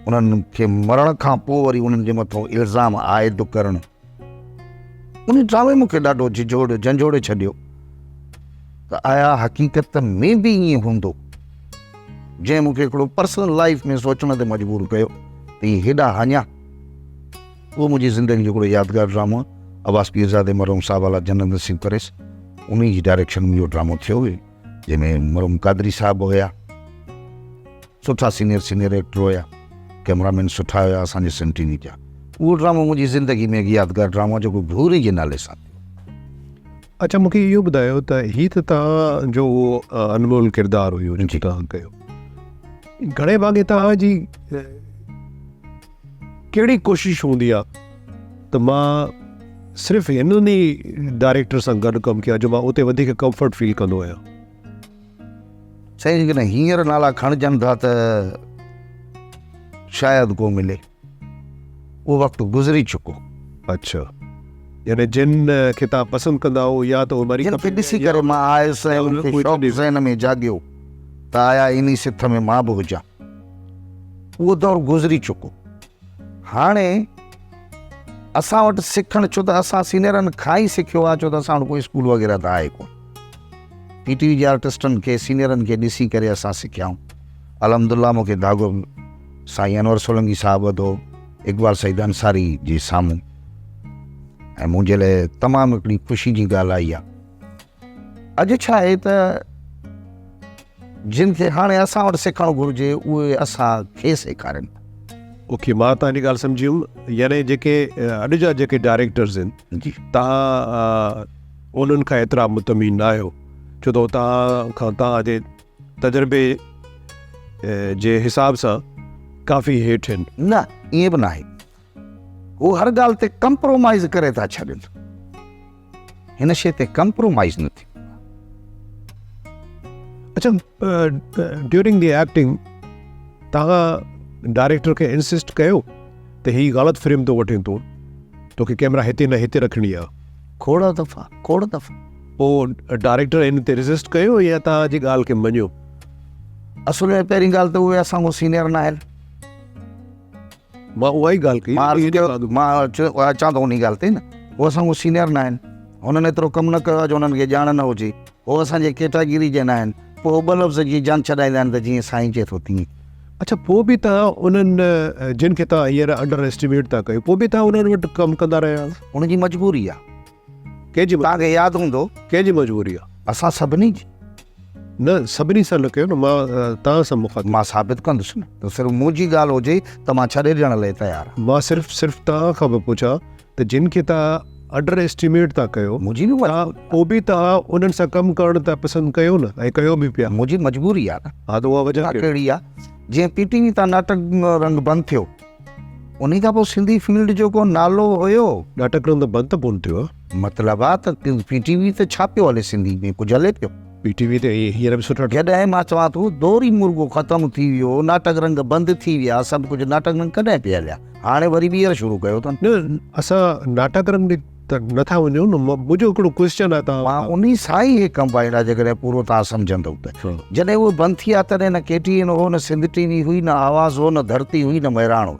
انهن کي مرڻ کان پوء وري انهن جي مٿان الزام عائد ڪرڻ. ان ڊرامي مون کي ڏاڍو جهجهوڙيو جهنجهوڙي ڇڏيو ته آيا حقيقت ۾ به ائين هوندو، جنهن مون کي هڪڙو پرسنل لائيف ۾ سوچڻ تي مجبور ڪيو ته هي هيڏا هاڃا. اهو منهنجي زندگي جو هڪڙو يادگار ڊرامو آهي. عباس پيرزادي مرحوم صاحب الله جنت نصيب ڪريس، انهي جي ڊائريڪشن ۾ اهو ڊرامو ٿيو هيو، جنهن ۾ مرحوم قادري صاحب به هيا، سٺا سينيئر سينيئر ايڪٽر هيا، ڪئميرا مين سٺا هيا اسان جي سنڌ ٽي وي جا. اهو ڊرامو منهنجي زندگي ۾ هڪ يادگار ڊرامو آهي جيڪو ڀوري جي نالي سان ٿيو. اڇا مون کي اهو ٻڌايو ته هي ته توهان جو اهو انمول ڪردار هيو جيڪو توهان ڪيو، گهڻي ڀاڱي توهان جي ڪهڙي ڪوشش هوندي آهي ته مان صرف هنن ئي ڊائريڪٽر سان گڏ ڪم ڪيان جو مان اتي وڌيڪ ڪمفرٽ فيل ڪندو آهيان؟ سائين جيڪڏهن هينئر نالا کڻجن ٿا ته شايد ڪو ملي. اهو وقت گذري چڪو. اڇا يعني جن کي توهان پسند ڪندا هئو يا ته اهي مري جن کي ڏسي ڪري مان آيس ۽ ان کي شوق ذهن ۾ جاڳيو ته آيا انهي سٿ ۾ مان به هجان. اهو دور گذري چڪو. هاڻي اسان وٽ سکڻ ڇو ته اسان سينئرن کان ئي سکيو آهي ڇو ته اسان وٽ ڪو اسڪول وغيره ته آهي ڪونه. پي ٽي وي جي آرٽسٽن کي سينئرن کي ڏسي ڪري اسان سکيا آهيون. الحمدالله مون کي ڌاڳو سائين انور سولنگي صاحب ٻڌو اقبال سعيد انصاري جي سامهون ۽ منهنجي لاء تمام هڪڙي خوشي جي ڳالهه آئي آهي. اڄ ڇا آهي ته جن کي هاڻي اسان وٽ سکڻ گهرجي اهي اسان کي سيکارين ٿا. اوڪي مان توهان جي ڳالهه سمجهي ويم يعني جيڪي اڄ جا جيڪي ڊائريڪٽرز آهن جي توهان انهن کان ايترا مطمئن نه آهيو ڇو ته توهان کان توهان جي تجربي جي حساب سان ڪافي هيٺ آهن. نه ائين به ناهي هو هر ڳالهه تي ڪمپرومائز ڪري ٿا ڇڏين. هن شيء تي ڪمپرومائيز نه ٿيندو آهي. اڇا ڊيورنگ the acting توهان ڊائريڪٽر کي انسسٽ ڪيو ته هي غلط فريم ٿو وٺين تون توکي ڪيمرا هتي نه هتي رکڻي آ. کوڙ دفعا کوڙ دفعا. پوء ڊائريڪٽر ان تي ريزسٽ ڪيو يا توهان جي ڳالهه کي مڃيو؟ اصل ۾ پهرين ڳالهه ته اهي اسان کان سينيئر نه آهن. مان اها ئي ڳالهه ڪئي. مان عرض ڪيو مان اچان ٿو انهي ڳالهه تي نه هو اسان کان سينيئر نه آهن هنن ايترو ڪم نه ڪيو آهي جو هنن کي ڄاڻ نه هجي هو اسان جي ڪيٽاگري جا نه آهن پوء هو ٻه لفظ جيئن جان ڇڏائيندا آهن ته جيئن سائين چئي ٿو تيئن. اڇا پوء به توهان انهن جن کي توهان هينئر انڊر ايسٽيميٽ ٿا ڪيو پوء به توهان انهن وٽ ڪم ڪندا رهيا آهيو؟ ان جي مجبوري آهي. ڪنهن جي توهان کي ياد هوندو. ڪنهن جي مجبوري آ؟ اسان سڀني جي. نه سڀني سان نه ڪيو نه مان توهان سان مخاطب. مان ثابت ڪندس نه ته صرف منهنجي ڳالهه هجي ته مان ڇڏي ڏيڻ لاء تيار آهيان. مان صرف صرف توهان کان پيو پڇان ته جن کي توهان انڊر ايسٽيميٽ ٿا ڪيو منهنجي به مجبوري. پوء به توهان انهن سان ڪم ڪرڻ ته پسند ڪيو نه ۽ ڪيو به پيا. منهنجي مجبوري آ نه. ها ته اها وجهه ڪهڙي آ؟ جيئن پي ٽي وي تان ناٽڪ رنگ بند ٿيو. انهي کان پوء سنڌي فيلڊ جو ڪو نالو هيو؟ ناٽڪ رنگ ته بند ته ڪونه ٿيو آ. مطلب آ ته پي ٽي وي ته ڇا پيو هلي سنڌي ۾ ڪجهه هلي پيو. پي ٽي وي تي هينئر به سٺا. جڏهن مان چوان ٿو دور ئي مرڳو ختم ٿي ويو، ناٽڪ رنگ بند ٿي ويا، سڀ ڪجهه ناٽڪ رنگ ڪڏهن پئي هليا؟ هاڻي وري ٻيهر شروع ڪيو اٿن. نه اسان ناٽڪ رنگ ڏي ته نه ٿا وڃون نه منهنجو هڪڙو ڪوئسچن آهي توهان مان انهي سان ئي هي ڪمبائنڊ آهي جيڪڏهن پورو توهان سمجهندؤ ته جڏهن اهي بند ٿي ويا تڏهن نه ڪي ٽي اين هو نه سنڌ ٽي وي هئي نه آواز هو نه ڌرتي هئي نه مهراڻ هئي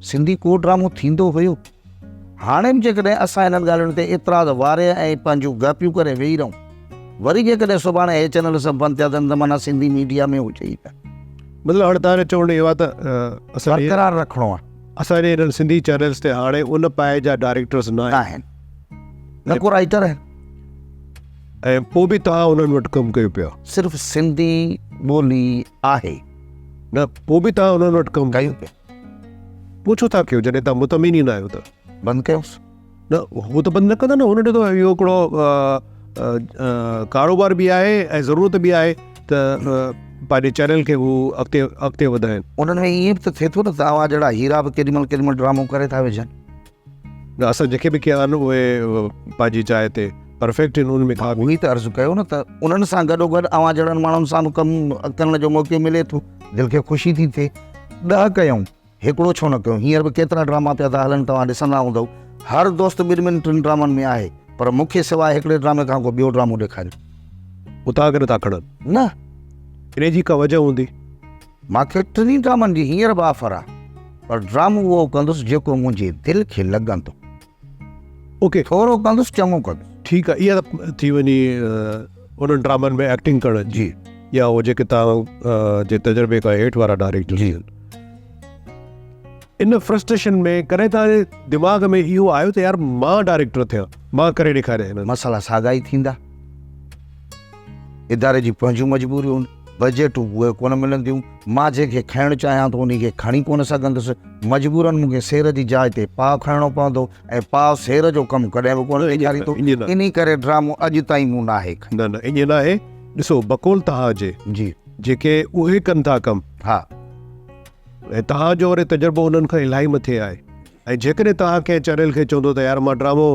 سنڌي ڪو ڊرامو ٿيندو هيو هاڻي به جيڪڏهن اسان انهن ڳالهين تي اعتراض واري ۽ پنهنجون گهپيون ڪري ويهي رهون وري جيڪڏهن سڀاڻي هي چينل سڀ بند ٿيا ته معنيٰ سنڌي ميڊيا ۾ هجي ئي نه. مطلب هاڻي توهان جو چوڻ اهو آهي ته اسان برقرار رکڻو آهي. اسان جي انهن سنڌي چينلز تي هاڻي ان پائي جا ڊائريڪٽرز نه آهن. نه ڪو رائيٽر آهن. ۽ پوء به توهان انهن وٽ ڪم ڪيو پيا. صرف سنڌي ٻولي آهي. نه پوء به توهان انهن وٽ ڪم ڪيو پيا. پوء ڇو ٿا ڪيو جڏهن توهان مطمئن ئي نه آهيو ته. بند ڪيوس. نه هو ته بند نه ڪندا نه هن جو ته اهو هڪڙو ڪاروبار به آهي ۽ ضرورت به آهي ته پنهنجي چينل کي هو اڳتي اڳتي وڌائين. انهن ۾ ائين به ته ٿئي ٿو نه ته اوهان جهڙا هيرا به ڪيڏي مهل ڪيڏي مهل ڊرامو ڪري ٿا وجهن. نه اسان جيڪي به ڪيا آهن اهي پنهنجي جاء تي پرفيڪٽ آهن انهن ۾ ڪا اهو ئي ته عرض ڪيو نه ته انهن سان گڏوگڏ اوهان جهڙن ماڻهن سان به ڪم ڪرڻ جو موقعو ملي ٿو دل کي خوشي ٿي ٿئي. ڏهه ڪيائون. هڪڙو ڇو نه ڪيو؟ هينئر به ڪيترا ڊراما پيا ٿا هلن توهان ڏسندا هوندؤ. هر دوست ٻن ٻن ٽن ڊرامن ۾ آهي پر مون کي سواء هڪڙي ڊرامي کان ڪو ٻيو ڊرامو ڏيکاريو. اتان کي نٿا کڻن؟ نه. انهي جي ڪا وجه هوندي؟ مان کي ٽنهي ڊرامن جي هينئر به آفر آهي پر ڊرامو اهو ڪندس جيڪو منهنجي دل کي لڳندو. اوڪي. ٿورو ڪندس چڱو ڪندس. ٺيڪ آ اها ته ٿي وڃي انهن ڊرامن ۾ ايڪٽنگ ڪرڻ جي يا اهو جيڪي توهان جي تجربي کان هيٺ وارا ڊائريڪٽرز آهن. ان فرسٽريشن ۾ ڪڏهن توهان جي دماغ ۾ اهو آيو ته يار مان ڊائريڪٽر ٿيان مان ڪري ڏيکاريان هنن. مسئلا ساڳا ئي ٿيندا. اداري جي پنهنجون مجبوريون آهن. بجيٽون اهي ڪونه ملنديون. مان جنهن کي کڻڻ چاهيان ٿو انهي کي کڻي ڪونه سگهندس. مجبورن مون کي سير جي جاء تي پاء کڻڻو پوندو ۽ پاء سير جو ڪم ڪڏهن به ڪونه ڏيکاريندو. انهي ڪري ڊرامو اڄ تائين مون ناهي کنيو. نه نه ائين ناهي. ڏسو بقول توهان جي جي. جيڪي اهي ڪن ٿا ڪم. ها. ۽ توهان جو وري تجربو انهن کان الاهي مٿي آهي ۽ جيڪڏهن توهان ڪنهن چينل کي چوندو ته يار مان ڊرامو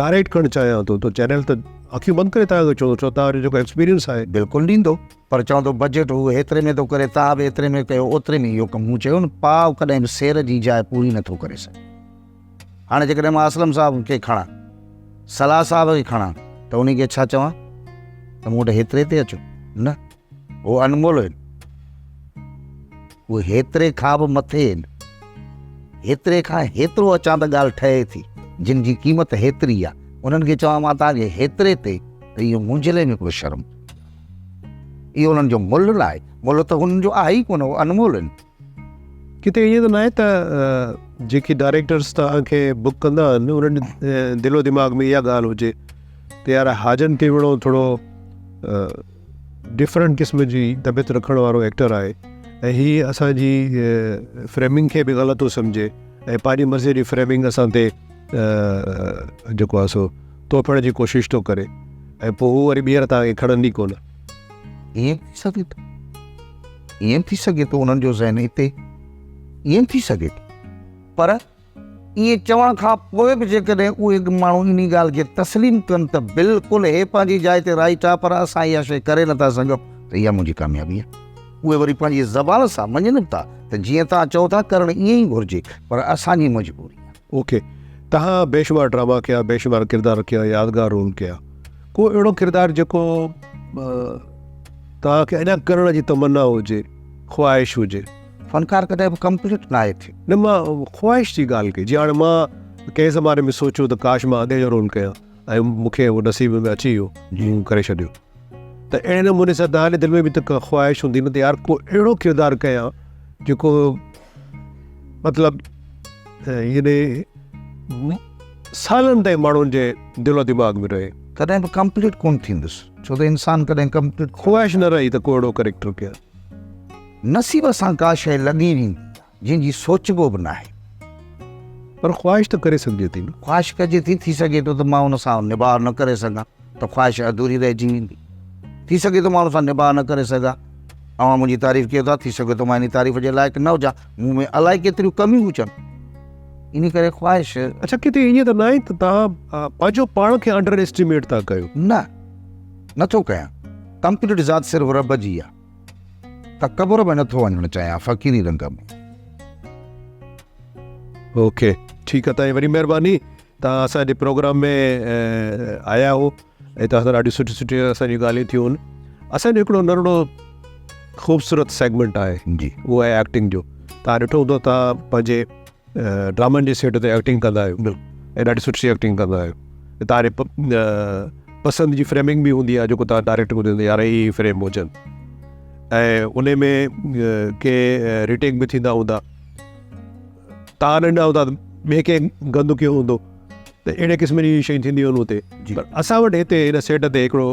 ڊائريڪٽ ڪرڻ چاهيان ٿو ته چينل ته اکيون بند ڪري توهان کي چوندو ڇو توهان جو جيڪو ايڪسپيرينس آهي. بلڪل ڏيندو پر چوندو بجيٽ هو هيتري ۾ ٿو ڪري توهان به ايتري ۾ ڪيو اوتري ۾ اهو ڪم مون چيو نه پاء ڪڏهن به سير جي جاء پوري نٿو ڪري سگهي هاڻي جيڪڏهن مان اسلم صاحب کي کڻان صلاح صاحب کي کڻان ته انهي کي ڇا چوان ته مون وٽ هيتري تي اچو نه هو انمول آهن. هو هيتري کان به مٿي آهن. هيتري کان هيترو اچان ته ڳالهه ٺهي ٿي. جن جي قيمت هيتري آهي، انهن کي چوان مان توهان کي هيتري تي ته اهو منهنجي لاء به هڪڙو شرم. اهو انهن جو ملهه نه آهي. ملهه ته هنن جو آهي ئي ڪونه، هو انمول آهن. ڪٿي ائين ته ناهي ته جيڪي ڊائريڪٽرس توهان کي بڪ ڪندا آهن انهن جي دل و دماغ ۾ اها ڳالهه هجي ته يار حاجن تيوڻو ٿورو ڊفرنٽ قسم جي طبيعت رکڻ وارو ايڪٽر آهي ۽ هي اسان جي فريمنگ کي به غلط ٿو سمجهي ۽ پنهنجي مرضي جي فريمنگ اسان تي جيڪو آهي سو توڦڻ جي ڪوشش ٿو ڪري ۽ پوء هو وري ٻيهر توهان کي کڻن ئي ڪونه. ائين به ٿي سگهي ٿو. ائين به ٿي سگهي ٿو انهن جو ذهن اتي ائين به ٿي سگهي ٿو پر ائين چوڻ کان پوء به جيڪڏهن اهي ماڻهو انهي ڳالهه کي تسليم ڪن ته بلڪل هي پنهنجي جاء تي رائيٽ آهي پر اسان اها شيء ڪري نٿا سگهون ته اها منهنجي ڪاميابي آهي. اهي وري پنهنجي زبان سان مڃين به ٿا ته جيئن توهان چئو ٿا ڪرڻ ائين ئي گهرجي پر اسان جي مجبوري آهي. اوڪي توهان بيشمار ڊراما ڪيا بيشمار ڪردار ڪيا يادگار رول ڪيا ڪو اهڙو ڪردار جيڪو توهان کي اڃا ڪرڻ جي تمنا هجي خواهش هجي. فنڪار ڪڏهن به ڪمپليٽ ناهي ٿيو. نه مان خواهش جي ڳالهه ڪئي جيئن هاڻي مان ڪنهن زماني ۾ سوچيو ته ڪاش مان ادي جو رول ڪيان ۽ مون کي اهو نصيب ۾ اچي ويو مون ڪري ڇڏيو ته اهڙي نموني سان توهان جي دل ۾ به ته ڪا خواهش هوندي نه ته يار ڪو اهڙو ڪردار ڪيان جيڪو مطلب يعني سالن تائين ماڻهن جي دل و دماغ ۾ رهي. ڪڏهن به ڪمپليٽ ڪونه ٿيندس ڇو ته انسان ڪڏهن ڪمپليٽ. خواهش نه رهي ته ڪو اهڙو ڪريڪٽر ڪيان. نصيب سان ڪا شيء لڳي ويندي آهي، جنهن جي سوچبو به ناهي. پر خواهش ته ڪري سگهجي ٿي نه؟ خواهش ڪجي ٿي، ٿي سگهي ٿو ته مان ان سان نڀاء نه ڪري سگهان ته خواهش اڌوري رهجي ويندي. ٿي سگهي ٿو مان ان سان نڀاء نه ڪري سگهان. اوهان منهنجي تعريف ڪيو ٿا، ٿي سگهي ٿو مان انهي تعريف جي لائق نه هجان. مون ۾ الائي ڪيتريون ڪميون هجن. انهي ڪري خواهش. اڇا ڪٿي ائين ته ناهي ته توهان پنهنجو پاڻ کي انڊر ايسٽيميٽ ٿا ڪيو؟ نه، نٿو ڪيان. ڪمپليٽ ذات صرف رب جي آهي. تڪبر ۾ نٿو وڃڻ چاهيان فقيري رنگ ۾. اوڪي ٺيڪ آ تائين وڏي مهرباني تان اسان جي پروگرام ۾ آيا هو ۽ تان سان ڏاڍي سٺي سٺي اسان جون ڳالهيون ٿيون اسان جو هڪڙو ننڍڙو خوبصورت سيگمينٽ آهي جي اهو آهي ايڪٽنگ جو تان ڏٺو هوندو تان پنهنجي ڊرامن جي سيٽ تي ايڪٽنگ ڪندا آهيو ۽ ڏاڍي سٺي ايڪٽنگ ڪندا آهيو تان جي پسند جي فريمنگ به هوندي آهي جيڪو تان ڊائريڪٽر ٻڌائيندو يار هي فريم هجن ۽ ان ۾ ڪي ريٽيڪ به ٿيندا هوندا تان نه ڏنا هوندا ٻئي ڪنهن گند ڪيو هوندو ته اهڙي قسم جي شيون ٿينديون آهن اتي پر اسان وٽ هتي هن سيٽ تي هڪڙو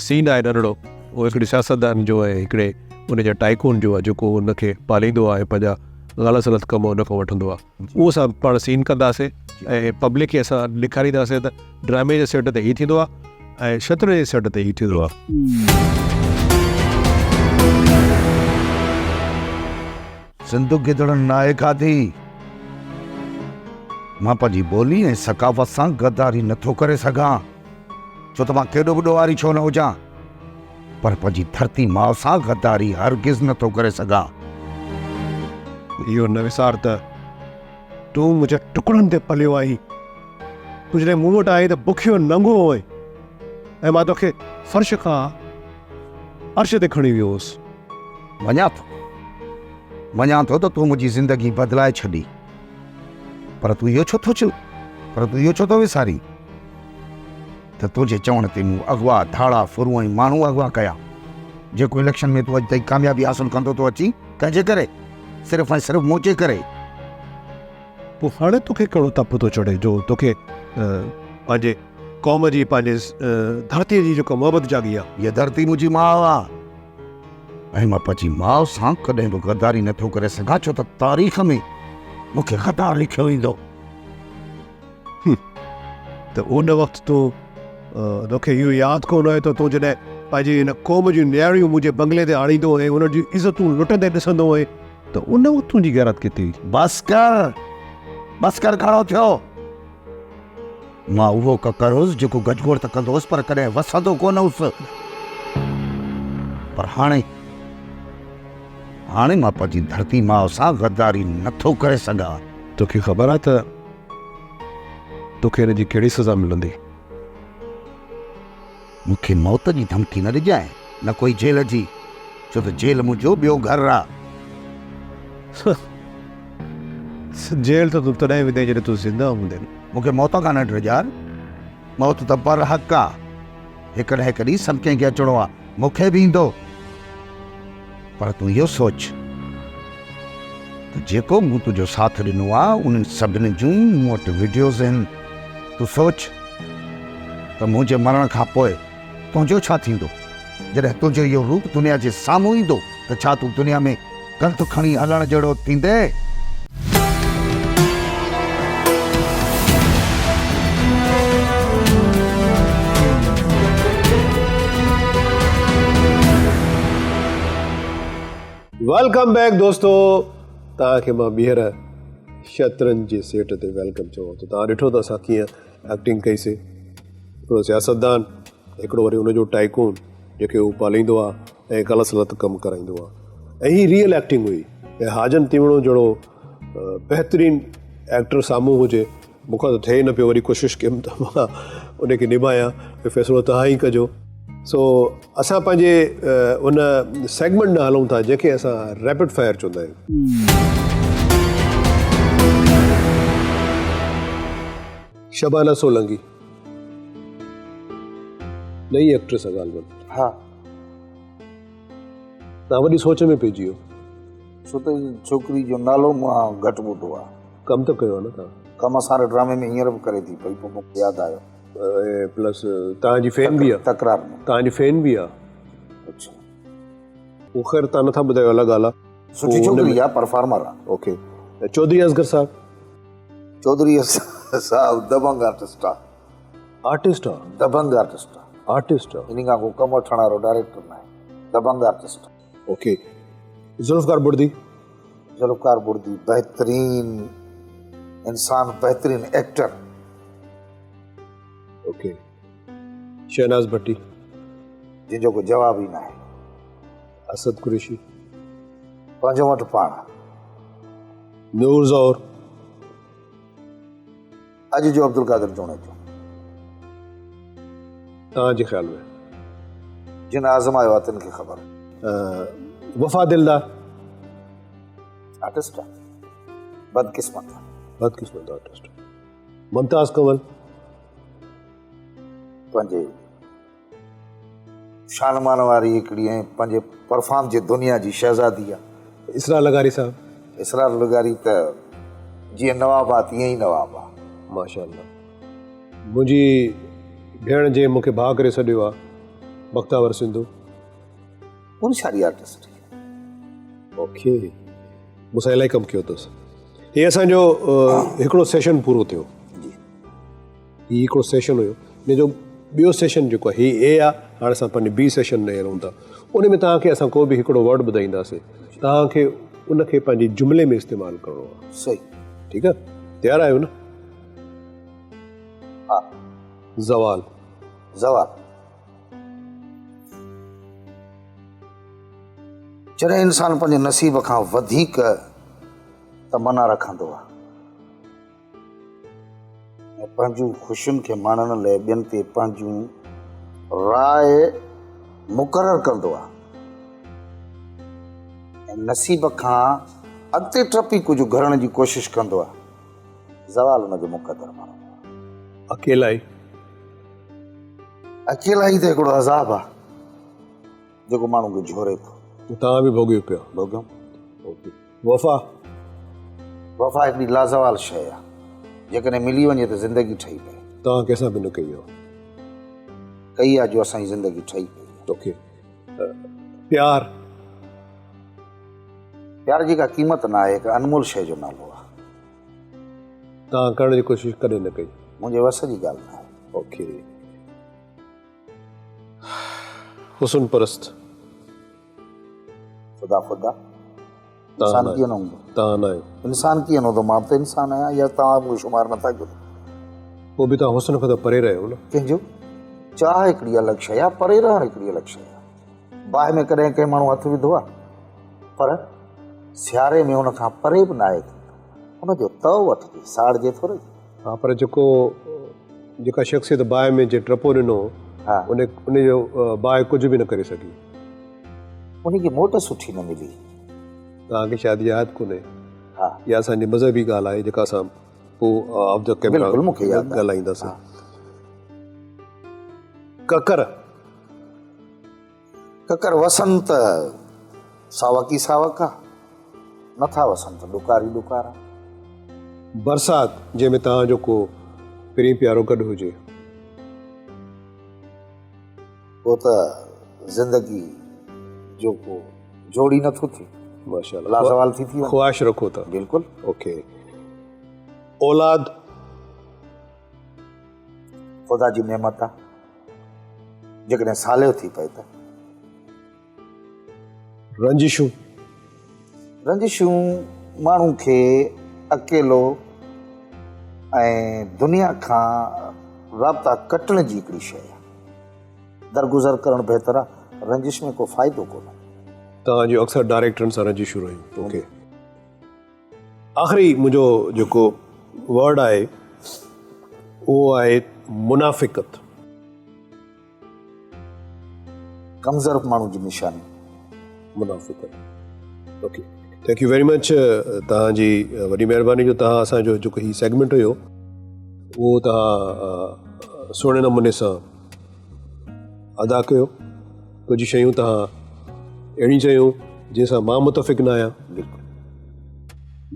سين آهي ننڍڙو اهو هڪڙي سياستدان جو ۽ هڪڙي ان جي ٽائيڪون جو آهي جيڪو ان کي پاليندو آهي پنهنجا غلط سلط ڪم ان کان وٺندو آهي اهو اسان پاڻ سين ڪنداسين ۽ پبلڪ کي اسان ڏيکارينداسين ته ڊرامي جي سيٽ تي هي ٿيندو آهي ۽ شطرنج جي سيٽ تي هي ٿيندو آهي. سنڌ گدڙن ناهي کاڌي. مان پنهنجي ٻولي ۽ ثقافت سان غداري نٿو ڪري سگهان، ڇو ته مان ڪيڏو به ڏوهاري ڇو نه هجان. پر پنهنجي ڌرتي ماء سان غداري هرگز نه ٿو ڪري سگهان. اهو نه وسار ته تون منهنجي ٽڪڙن تي پليو آهين. تون جڏهن مون وٽ آئين ته بکيو ننگو هئين ۽ مان توکي فرش کان عرش تي کڻي ويو هوس. مڃان ٿو، مڃان ٿو ته تو منهنجي زندگي بدلائي ڇڏي. پر تون اهو ڇو ٿو چئين پر تون اهو ڇو ٿو وسارين ته تنهنجي چوڻ تي مون اغوا، ڌاڙا، ڦرون ۽ ماڻهو اغوا ڪيا. جيڪو اليڪشن ۾ تون اڄ تائين ڪاميابي حاصل ڪندو ٿو اچين، ڪنهن جي ڪري؟ صرف ۽ صرف منهنجي ڪري. پوء هاڻي توکي ڪهڙو تپ ٿو چڙهي جو توکي پنهنجي قوم جي، پنهنجي ڌرتيء جي جيڪا محبت جاڳي آهي. هيء ڌرتي منهنجي ماء آهي ۽ مان پنهنجي ماء سان ڪڏهن به غداري نٿو ڪري سگهان، ڇو ته تاريخ ۾ مون کي غدار لکيو ويندو. ته ان وقت تون توکي اهو ياد ڪونه آهي ته تون جڏهن پنهنجي هن قوم جون نياڻيون منهنجي بنگلي تي آڻيندو هئين، انهن جون عزتون لٽندي ڏسندو هئين ته ان وقت تنهنجي غيرت ڪٿي هئي؟ بس ڪر، بس ڪر، گهڻو ٿيو. مان اهو ڪڪر هوس جيڪو گجگوڙ ته ڪندو هوس پر ڪڏهن وسندو ڪونه هوس. پر هاڻي، هاڻي مان پنهنجي ڌرتي ماء سان غداري نٿو ڪري سگهان. توکي خبر آهي ته توکي ان جي ڪهڙي سزا ملندي؟ مون کي موت جي ڌمڪي نه ڏجانء، نه ڪوئي جيل جي، ڇو ته جيل منهنجو ٻيو گهر آ. جيل ته تون تڏهن ويندين جڏهن تون زنده هوندين. مون کي موت کان نه ڊڄار، موت ته برحق آ. هڪ نه هڪ ڏينهن سڀ ڪنهن کي اچڻو آ، مون کي به ايندو. پر تون اهو سوچ ته جيڪو مون تنهنجو ساٿ ڏنو آ، انهن سڀني جون مون وٽ وڊيوز آهن. تون سوچ ته منهنجي مرڻ کان پوء تنهنجو ڇا ٿيندو؟ جڏهن تنهنجو اهو روپ دنيا جي سامهون ايندو ته ڇا تون دنيا ۾ ڪنڌ کڻي هلڻ جهڙو ٿيندين؟ Welcome back دوستو توهان کي مان ٻيهر شطرنج جي سيٽ تي welcome چوان ٿو. توهان ڏٺو ته اسان ڪيئن ايڪٽنگ ڪئي سي. هڪڙو سياستدان هڪڙو وري ان جو ٽائيڪون جيڪي هو پاليندو آ ۽ غلط سلط ڪم ڪرائيندو آ ۽ هي ريئل ايڪٽنگ هئي ۽ حاجن تيوڻو جهڙو بهترين ايڪٽر سامهون هجي مون کان ته ٿئي نه پيو وري ڪوشش ڪيم ته مان ان کي نڀايان فيصلو توهان ئي ڪجو. سو اسان پنهنجي ان سيگمينٽ ڏانهن هلون ٿا جنهن کي اسان ريپڊ فائر چوندا آهيون. شبانه سولنگي نئين ايڪٽريس آ غالبن. ها. توهان وڏي سوچ ۾ پئجي ويو. ڇو ته ڇوڪري جو نالو مان گهٽ ٻڌو آ. ڪم ته ڪيو آ نه توهان. ڪم اسان واري ڊرامي ۾ هينئر به ڪري ٿي پئي پوء مون کي ياد آيو. ۽ پلس توهان جي فين به آ. تڪرار ۾. توهان جي فين به آ. اڇا. اهو خير توهان نٿا ٻڌايو الڳ ڳالهه آ. سٺي ڇوڪري آ پرفارمر آ. اوڪي چوڌري اصغر صاحب. چوڌري اصغر صاحب دبنگ آرٽسٽ آ. آرٽسٽ آ. دبنگ آرٽسٽ آ. آرٽسٽ آ. انهي کان ڪو ڪم وٺڻ وارو ڊائريڪٽر ناهي. دبنگ آرٽسٽ آ. اوڪي ذوالفقار بڙدي. ذوالفقار بڙدي بهترين انسان بهترين ايڪٽر. اوڪي شهناز ڀٽي. جنهن جو ڪو جواب ئي ناهي. اسد قريشي. پنهنجو مٽ پاڻ. نور زهور. اڄ جو عبدالقادر جوڻيجو. توهان جي خيال ۾؟ جن آزمايو آهي تن کي خبر. وفا دلدار. آرٽسٽ آهي. بدقسمت آهي. بدقسمت آرٽسٽ. ممتاز ڪنول. پنهنجي شان مان واري هڪڙي ۽ پنهنجي پرفارم جي دنيا جي شهزادي آ. اسرار لغاري صاحب. اسرار لغاري ته جيئن نواب آ تيئن ئي نواب آ. ماشاء الله منهنجي ڀيڻ جنهن مونکي ڀاء ڪري سڏيو آ بختاور سنڌو. هوشياري آرٽسٽ. اوڪي مون سان الائي ڪم ڪيو اٿس. هي اسان جو هڪڙو سيشن پورو ٿيو. جي. هي هڪڙو سيشن هيو ان جو ٻيو سيشن جيڪو آهي هي اي آ هاڻي اسان پنهنجي بي سيشن ۾ هلون ٿا ان ۾ توهان کي اسان ڪو به هڪڙو ورڊ ٻڌائينداسين توهان کي ان کي پنهنجي جملي ۾ استعمال ڪرڻو آهي. صحيح. ٺيڪ آ تيار آهيو نه؟ ها. زوال. زوال. جڏهن انسان پنهنجي نصيب کان وڌيڪ تمنا رکندو آهي ۽ پنهنجون خوشين کي ماڻڻ لئه ٻين تي پنهنجون راء مقرر ڪندو آهي ۽ نصيب کان اڳتي ٽپي ڪجهه گهرڻ جي ڪوشش ڪندو آهي، زوال ان جو مقدر بڻبو آهي. اڪيلائي. اڪيلائي ته هڪڙو عذاب آ جيڪو ماڻهو کي جهوري ٿو. توهان به ڀوڳيو پيا. ڀوڳيم. اوڪي. وفا. وفا هڪڙي لازوال شيء آ. جيڪڏهن ملي وڃي ته زندگي ٺهي پئي. توهان ڪنهن سان به نه ڪئي آ؟ ڪئي آ جو اسان جي زندگي ٺهي پئي. اوڪي. پيار. پيار جي ڪا قيمت نه آهي، هڪ انمول شيء جو نالو آ. توهان ڪرڻ جي ڪوشش ڪڏهن نه ڪئي؟ منهنجي وس جي ڳالهه نه آهي. اوڪي. حسن پرست. خدا خدا. انسان ڪيئن نه هوندو؟ توهان نه آهيو. انسان ڪيئن نه هوندو؟ مان به ته انسان آهيان يا توهان مون کي شمار نٿا ڪيو؟ پوء به توهان حسن کان ته پري رهيو نه. ڪنهن جو؟ چاهه هڪڙي الڳ شيء آهي، پري رهڻ هڪڙي الڳ شيء آهي. باهه ۾ ڪڏهن ڪنهن ماڻهو هٿ وڌو آهي؟ پر سياري ۾ ان کان پري به ناهي ٿيندو. ان جو تئو وٺجي، ساڙجي ٿورئي. ها پر جيڪو جيڪا شخصيت باهه ۾ جنهن ٽپو ڏنو ان ان جو باهه ڪجهه به نه ڪري سگهي. ان کي موٽ سٺي نه ملي. توهان کي شايد ياد ڪونهي. ها. اها اسان جي مذهبي ڳالهه آهي جيڪا اسان پوء آف the camera بلڪل مون کي ياد آهي. ڳالهائينداسين. ڪڪر. ڪڪر وسن ته ساوڪ ئي ساوڪ آ، نه ٿا وسن ته ڏڪار ئي ڏڪار آ. برسات جنهن ۾ توهان جو ڪو پرين پيارو گڏ هجي. پوء ته زندگي جو ڪو جوڙ ئي نٿو ٿئي. ماشاءالله. لازوال ٿي ٿي وڃي. خواهش رکو ٿا. بلڪل. اوڪي. اولاد. خدا جي نعمت آ. جيڪڏهن صالح ٿي پئي ته. رنجشون. رنجشون ماڻهو کي اڪيلو ۽ دنيا کان رابطا ڪٽڻ جي هڪڙي شيء آهي. درگذر ڪرڻ بهتر آهي، رنجش ۾ ڪو فائدو ڪونهي. توهان جون اڪثر ڊائريڪٽرن سان رنجشون رهيون. اوڪي. آخري منهنجو جيڪو ورڊ آهي اهو آهي منافقت. ڪمزور ماڻهو جي نشاني. منافقت. Okay thank you very much توهان جي وڏي مهرباني جو توهان اسان جو جيڪو هي سيگمينٽ هيو اهو توهان سهڻي نموني سان ادا ڪيو. ڪجهه شيون توهان اهڙيون چيون جنهن سان مان متفق نه آهيان. بلڪل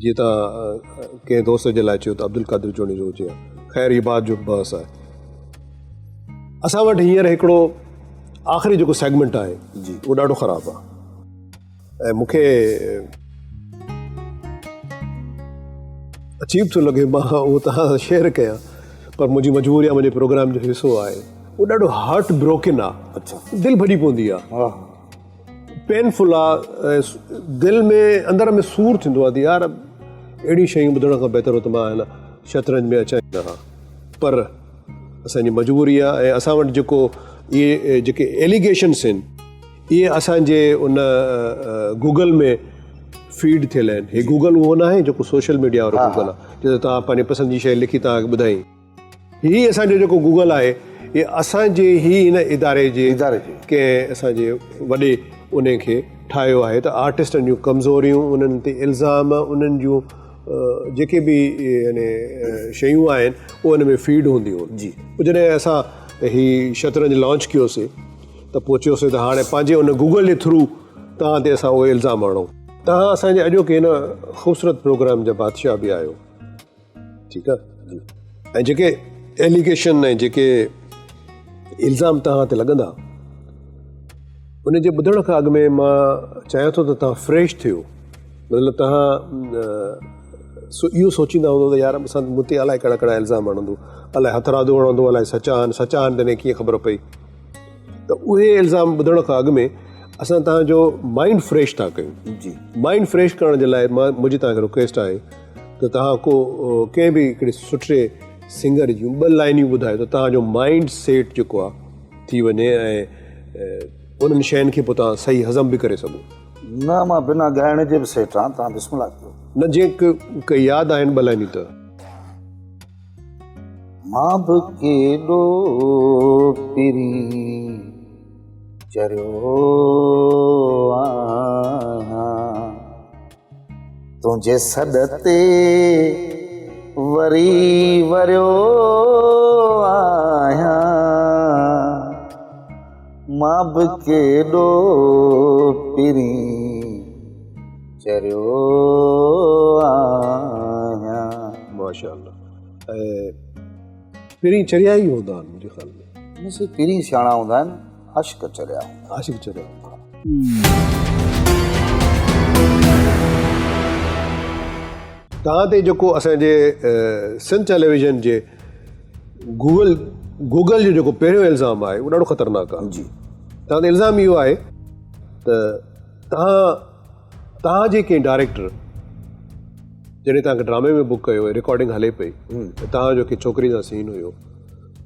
جيئن توهان ڪنهن دوست جي لاء چيو ته عبدالقادر جوڻيجو هجي ها. خير هي بعد جو بحث آهي. اسان وٽ هينئر هڪڙو آخري جيڪو سيگمينٽ آهي جي اهو ڏاڍو خراب آهي ۽ مون کي عجيب ٿو لڳي مان اهو توهان سان شيئر ڪيان پر منهنجي مجبوري آهي منهنجي پروگرام جو حصو آهي اهو ڏاڍو هارٽ بروڪن آهي. اڇا. دل ڀڄي پوندي آهي. ها. پينفل آ ۽ دل ۾ اندر ۾ سور ٿيندو آ ته يار اهڙيون شيون ٻڌڻ کان بهتر هو ته مان هن شطرنج ۾ اچان ئي نه ها پر اسان جي مجبوري آ ۽ اسان وٽ جيڪو اهي جيڪي ايليگيشنس آهن اهي اسان جي ان گوگل ۾ فيڊ ٿيل آهن. هي گوگل اهو نه آهي جيڪو سوشل ميڊيا وارو گوگل آ جتي توهان پنهنجي پسند جي شيء لکي توهان کي ٻڌائين. هي اسان جو جيڪو گوگل آهي هي اسان جي هي هن اداري جي ڪنهن اسان جي وڏي انهي کي ٺاهيو آهي ته آرٽسٽن جون ڪمزوريون انهن تي الزام انهن جون جيڪي به يعني شيون آهن اهي ان ۾ فيڊ هونديون آهن. پوء جڏهن اسان هي شطرنج لانچ ڪيوسي ته پوء چيوسي ته هاڻي پنهنجي ان گوگل جي ٿرو توهان تي اسان اهي الزام هڻون. توهان اسان جي اڄوڪي هن خوبصورت پروگرام جا بادشاهه به آهيو. ٺيڪ آ جي ۽ جيڪي ايليگيشن ۽ جيڪي الزام توهان تي لڳندا ان جي ٻڌڻ کان اڳ ۾ مان چاهيان ٿو ته توهان فريش ٿيو مطلب توهان اهو سوچيندا هوندو ته يار اسان مون تي الائي ڪهڙا ڪهڙا الزام هڻندو الائي هٿرادو هڻندو الائي سچا آهن سچا آهن تڏهن ڪيئن خبر پئي ته اهي الزام ٻڌڻ کان اڳ ۾ اسان توهان جو مائنڊ فريش ٿا ڪيون جي مائنڊ فريش ڪرڻ جي لاء مان منهنجي توهان کي رڪويسٽ آهي ته توهان ڪو ڪنهن به هڪڙي سٺي سنگر جون ٻه لائنيون ٻڌايو ته توهان جو مائنڊ سيٽ جيڪو آهي ٿي وڃي ۽ انهن شين کي پوء توهان صحيح هضم به ڪري سگهو. نه مان بنا ڳائڻ جي به سيٽ آهيان توهان بسم الله ڪيو. نه جي ڪي ياد آهن ٻه لائنيون ته. مان به ڪيڏو پرين چريو آهيان. تنهنجي سڏ تي وري وريو مان به ڪيڏو پرين چريو آهيان. ماشاءالله ۽ پرين چريا ئي هوندا آهن منهنجي خيال ۾. نه سائين پرين سياڻا هوندا آهن عاشق چريا هوندا آهن. عاشق چريا هوندا آهن. توهان تي جيڪو اسان جي سنڌ ٽيليويزن جي گوگل گوگل جو جيڪو پهريون الزام آهي اهو ڏاڍو خطرناڪ آهي جي توهان تي الزام اهو آهي ته توهان توهان جي ڪنهن ڊائريڪٽر جڏهن توهان کي ڊرامي ۾ بڪ ڪيو رڪارڊنگ هلي پئي ته توهان جو ڪنهن ڇوڪري سان سين هيو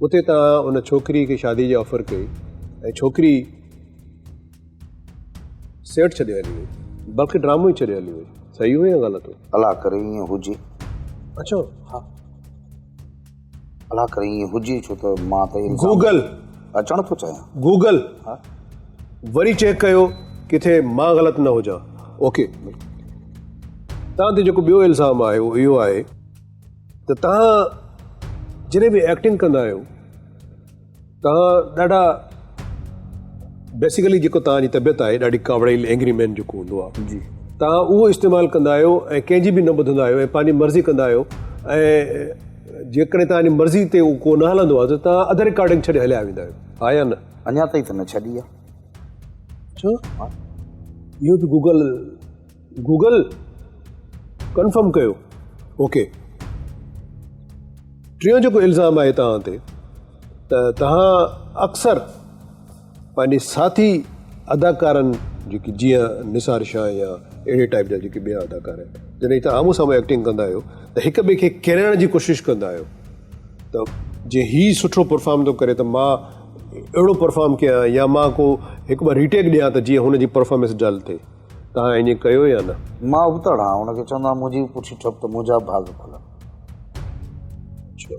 اتي توهان ان ڇوڪري کي شادي جي آفر ڪئي ۽ ڇوڪري سيٽ ڇڏي هلي وئي بلڪه ڊرامو ئي ڇڏي هلي وئي صحيح هو يا غلط هو؟ الله ڪري ائين هجي. اڇا ها الله ڪري ائين هجي ڇو ته مان ته الزام گوگل اچڻ ٿو چاهيان. گوگل ها وري چيڪ ڪيو ڪٿي مان غلط نه هجان. اوڪي تان تي جيڪو ٻيو الزام آهي اهو اهو آهي ته تان جڏهن به ايڪٽنگ ڪندا آهيو توهان ڏاڍا بيسيڪلي جيڪو توهان جي طبيعت آهي ڏاڍي ڪاوڙيل اينگري مين جيڪو هوندو آهي جي توهان اهو استعمال ڪندا آهيو ۽ ڪنهن جي به نه ٻڌندا آهيو ۽ پنهنجي مرضي ڪندا آهيو ۽ جيڪڏهن توهان جي مرضي تي اهو ڪو نه هلندو آهي ته توهان اڌ رڪارڊنگ ڇڏي هليا ويندا آهيو ها يا نه؟ اڃا تائين ته نه ڇڏي آهي. اڇا اهو به گوگل گوگل ڪنفرم ڪيو اوڪي ٽيون جيڪو الزام آهي توهان تي ته توهان اڪثر پنهنجي ساٿي اداڪارن جيڪي جيئن نثار شاهه يا اهڙي ٽائپ جا جيڪي ٻيا اداڪار آهن جڏهن توهان آمهون سامهون ايڪٽنگ ڪندا آهيو ته هڪ ٻئي کي ڪيرائڻ جي ڪوشش ڪندا آهيو ته جي هي سٺو پرفارم ٿو ڪري ته مان اهڙو پرفارم ڪيان يا مان ڪو هڪ ٻه ريٽيڪ ڏيان ته جيئن هن جي پرفارمنس ڊل ٿئي توهان ائين ڪيو يا نه؟ مان ابتڙ آهيان، ان کي چوندو آهيان منهنجي به پٺي ٺپ ته منهنجا به ڀاڳ کلن. اڇا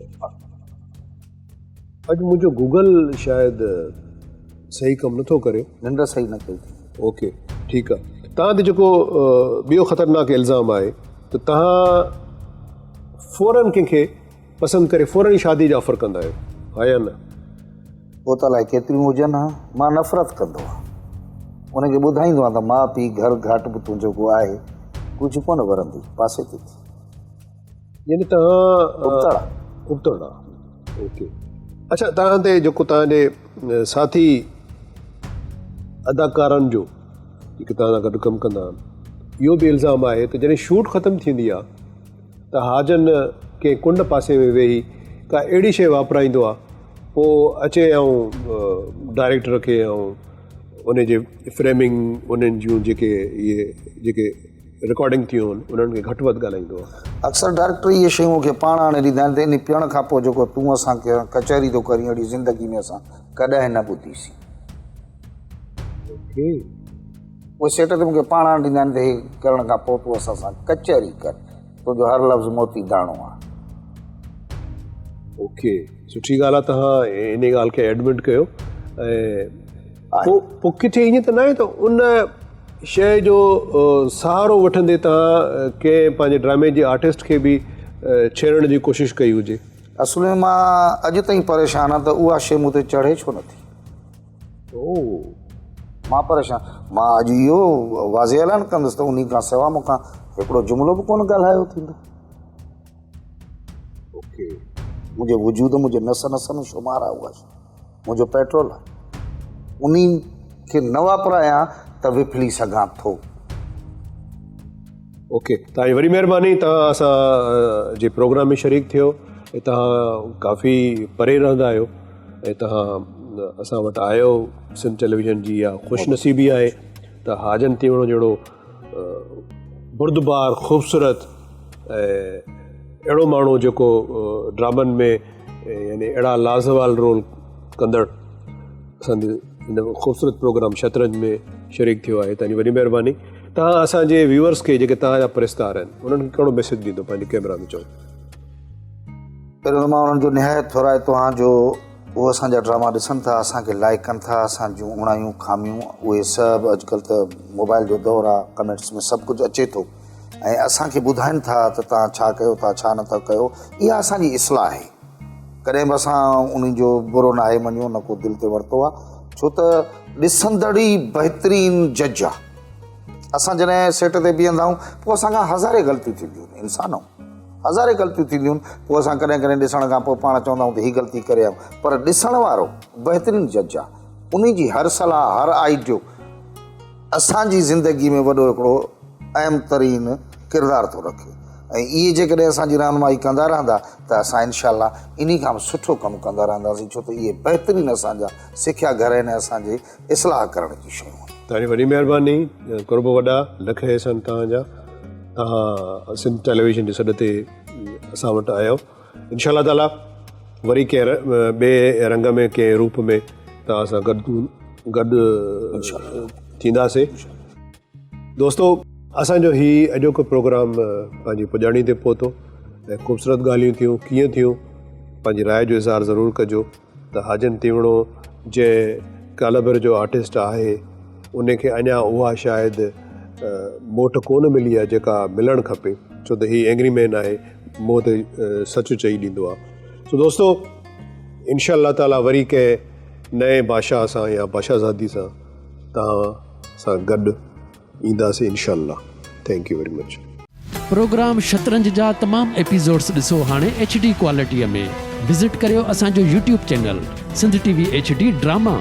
اڄ منهنجو گوگل شايد صحيح ڪم نٿو ڪري. ننڊ صحيح نه ڪئي اٿئي. اوڪي ٺيڪ آ. توهان تي جيڪو ٻيو خطرناڪ الزام آهي ته توهان فورن ڪنهن کي پسند ڪري فورن ئي شادي جي آفر ڪندا آهيو ها يا نه؟ پوء ته الائي ڪيتريون هجن ها. مان نفرت ڪندو آهيان. ان کي ٻڌائيندو آهيان ته ماء پيء گهر گهاٽ به تنهنجو ڪو آهي. ڪجهه ڪونه ورندي. پاسي تي ٿي. يعني توهان ابتڙ آ. ابتڙ آ. اوڪي. اڇا توهان تي جيڪو توهان جي ساٿي اداڪارن جو جيڪي توهان سان گڏ ڪم ڪندا آهن اهو به الزام آهي ته جڏهن شوٽ ختم ٿيندي آ ته حاجن ڪنهن ڪنڊ پاسي ۾ ويهي ڪا اهڙي شيء واپرائيندو آ پوء اچي ۽ ڊائريڪٽر کي ۽ ان جي فريمنگ انهن جون جيڪي اهي جيڪي رڪارڊنگ ٿيون آهن انهن کي گهٽ وڌ ڳالهائيندو آ. اڪثر ڊائريڪٽر اهي شيون مون کي پاڻ آڻي ڏيندا آهن ته انهي پيئڻ کان پوء جيڪو تون اسان کي ڪچهري ٿو ڪرين اهڙي زندگي ۾ اسان ڪڏهن نه ٻڌيسين. اوڪي. اهي سيٽ ته مون کي پاڻ آڻي ڏيندا آهن ته هي ڪرڻ کان پوء تون اسان سان ڪچهري ڪر، تنهنجو هر لفظ موتي داڻو آهي. اوڪي سٺي ڳالهه آهي توهان انهي ڳالهه کي ايڊمٽ ڪيو ۽ پوء پوء ڪٿي ائين ته ناهي ته ان شيء جو سهارو وٺندي توهان ڪنهن پنهنجي ڊرامي جي آرٽسٽ کي به ڇيڙڻ جي ڪوشش ڪئي هجي. اصل ۾ مان اڄ تائين پريشان آهيان ته اها شيء مون تي چڙهي ڇو نٿي. مان پريشان، مان اڄ اهو واضح اعلان ڪندس ته انهي کان سوا مون کان هڪڙو جملو به ڪونه ڳالهايو ٿيندو. اوڪي. منهنجي وجود، منهنجي نس نس ۾ شمار آهي اها شيء. منهنجو پيٽرول آهي. انهي کي نه واپرايان ته وڦلي سگهان ٿو. اوڪي توهان جي وڏي مهرباني توهان اسان جي پروگرام ۾ شريڪ ٿيو ۽ توهان ڪافي پري رهندا آهيو ۽ توهان اسان وٽ آيو سنڌ ٽيليويزن جي اها خوش نصيبي آهي ته حاجن تيوڻو جهڙو بردبار خوبصورت ۽ اهڙو ماڻهو جيڪو ڊرامن ۾ يعني اهڙا لازوال رول ڪندڙ اسان جي هن خوبصورت پروگرام شطرنج ۾ شريڪ ٿيو آهي تنهنجي وڏي مهرباني توهان اسان جي ويورز کي جيڪي توهان جا پرستار آهن انهن کي ڪهڙو ميسيج ڏيندو پنهنجي ڪيمرا ۾ چئو. پهريون ته مان انهن جو نهايت ٿورائتو آهيان جو هو اسان جا ڊراما ڏسن ٿا، اسان کي لائيڪ ڪن ٿا، اسان جون اوڻايون خاميون اهي سڀ اڄڪلهه ته موبائل جو دور آهي ڪمينٽس ۾ سڀ ڪجهه اچي ٿو ۽ اسان کي ٻڌائن ٿا ته توهان ڇا ڪيو ٿا ڇا نٿا ڪيو اها اسان جي اصلاح آهي ڪڏهن به اسان انهن جو برو ناهي مڃيو نه ڪو دل تي ورتو آهي ڇو ته ڏسندڙ ئي بهترين جج آ. اسان جڏهن سيٽ تي بيهندا آهيون پوء اسان کان هزارين غلطيون ٿينديون آهن، انسان آهيون، هزارين غلطيون ٿينديون آهن، پوء اسان ڪڏهن ڪڏهن ڏسڻ کان پوء پاڻ چوندا آهيون ته هي غلطي ڪري آيو، پر ڏسڻ وارو بهترين جج آ، انهي جي هر صلاح، هر آئيڊيو اسان جي زندگي ۾ وڏو هڪڙو اهم ترين ڪردار ٿو رکي ۽ اهي جيڪڏهن اسان جي رهنمائي ڪندا رهندا ته اسان انشاء الله انهي کان به سٺو ڪم ڪندا رهنداسين ڇو ته اهي بهترين اسان جا سکيا گهر آهن ۽ اسان جي اصلاح ڪرڻ جون شيون آهن. توهان جي وڏي مهرباني قرب وڏا لک احسان توهان جا توهان سنڌ ٽيليويزن جي سڏ تي اسان وٽ آيو انشاء الله تعالي وري ڪنهن ٻئي رنگ ۾ ڪنهن روپ ۾ توهان سان گڏ گڏ ٿينداسي دوستو اسان جو هي اڄوڪو پروگرام پنهنجي پڄاڻي تي پهتو ۽ خوبصورت ڳالهيون ٿيون ڪيئن ٿيون پنهنجي راء جو اظهار ضرور ڪجو ته حاجن تيوڻو جنهن ڪالبر جو آرٽسٽ آهي ان کي اڃا اها شايد موٽ ڪونه ملي آهي جيڪا ملڻ کپي ڇو ته هي اينگري مين آهي منهن تي سچ چئي ڏيندو آهي سو دوستو انشاء الله تعالي وري ڪنهن نئين بادشاهه سان يا بادشاهه زادي سان توهان سان گڏ اينداسين انشاء الله thank you very much. Programme شطرنج جا تمام ايپيسوڊس ڏسو هاڻي ايڇ ڊي ڪوالٽيء ۾ وزٽ ڪريو اسان جو YouTube channel Sindh T V H D drama.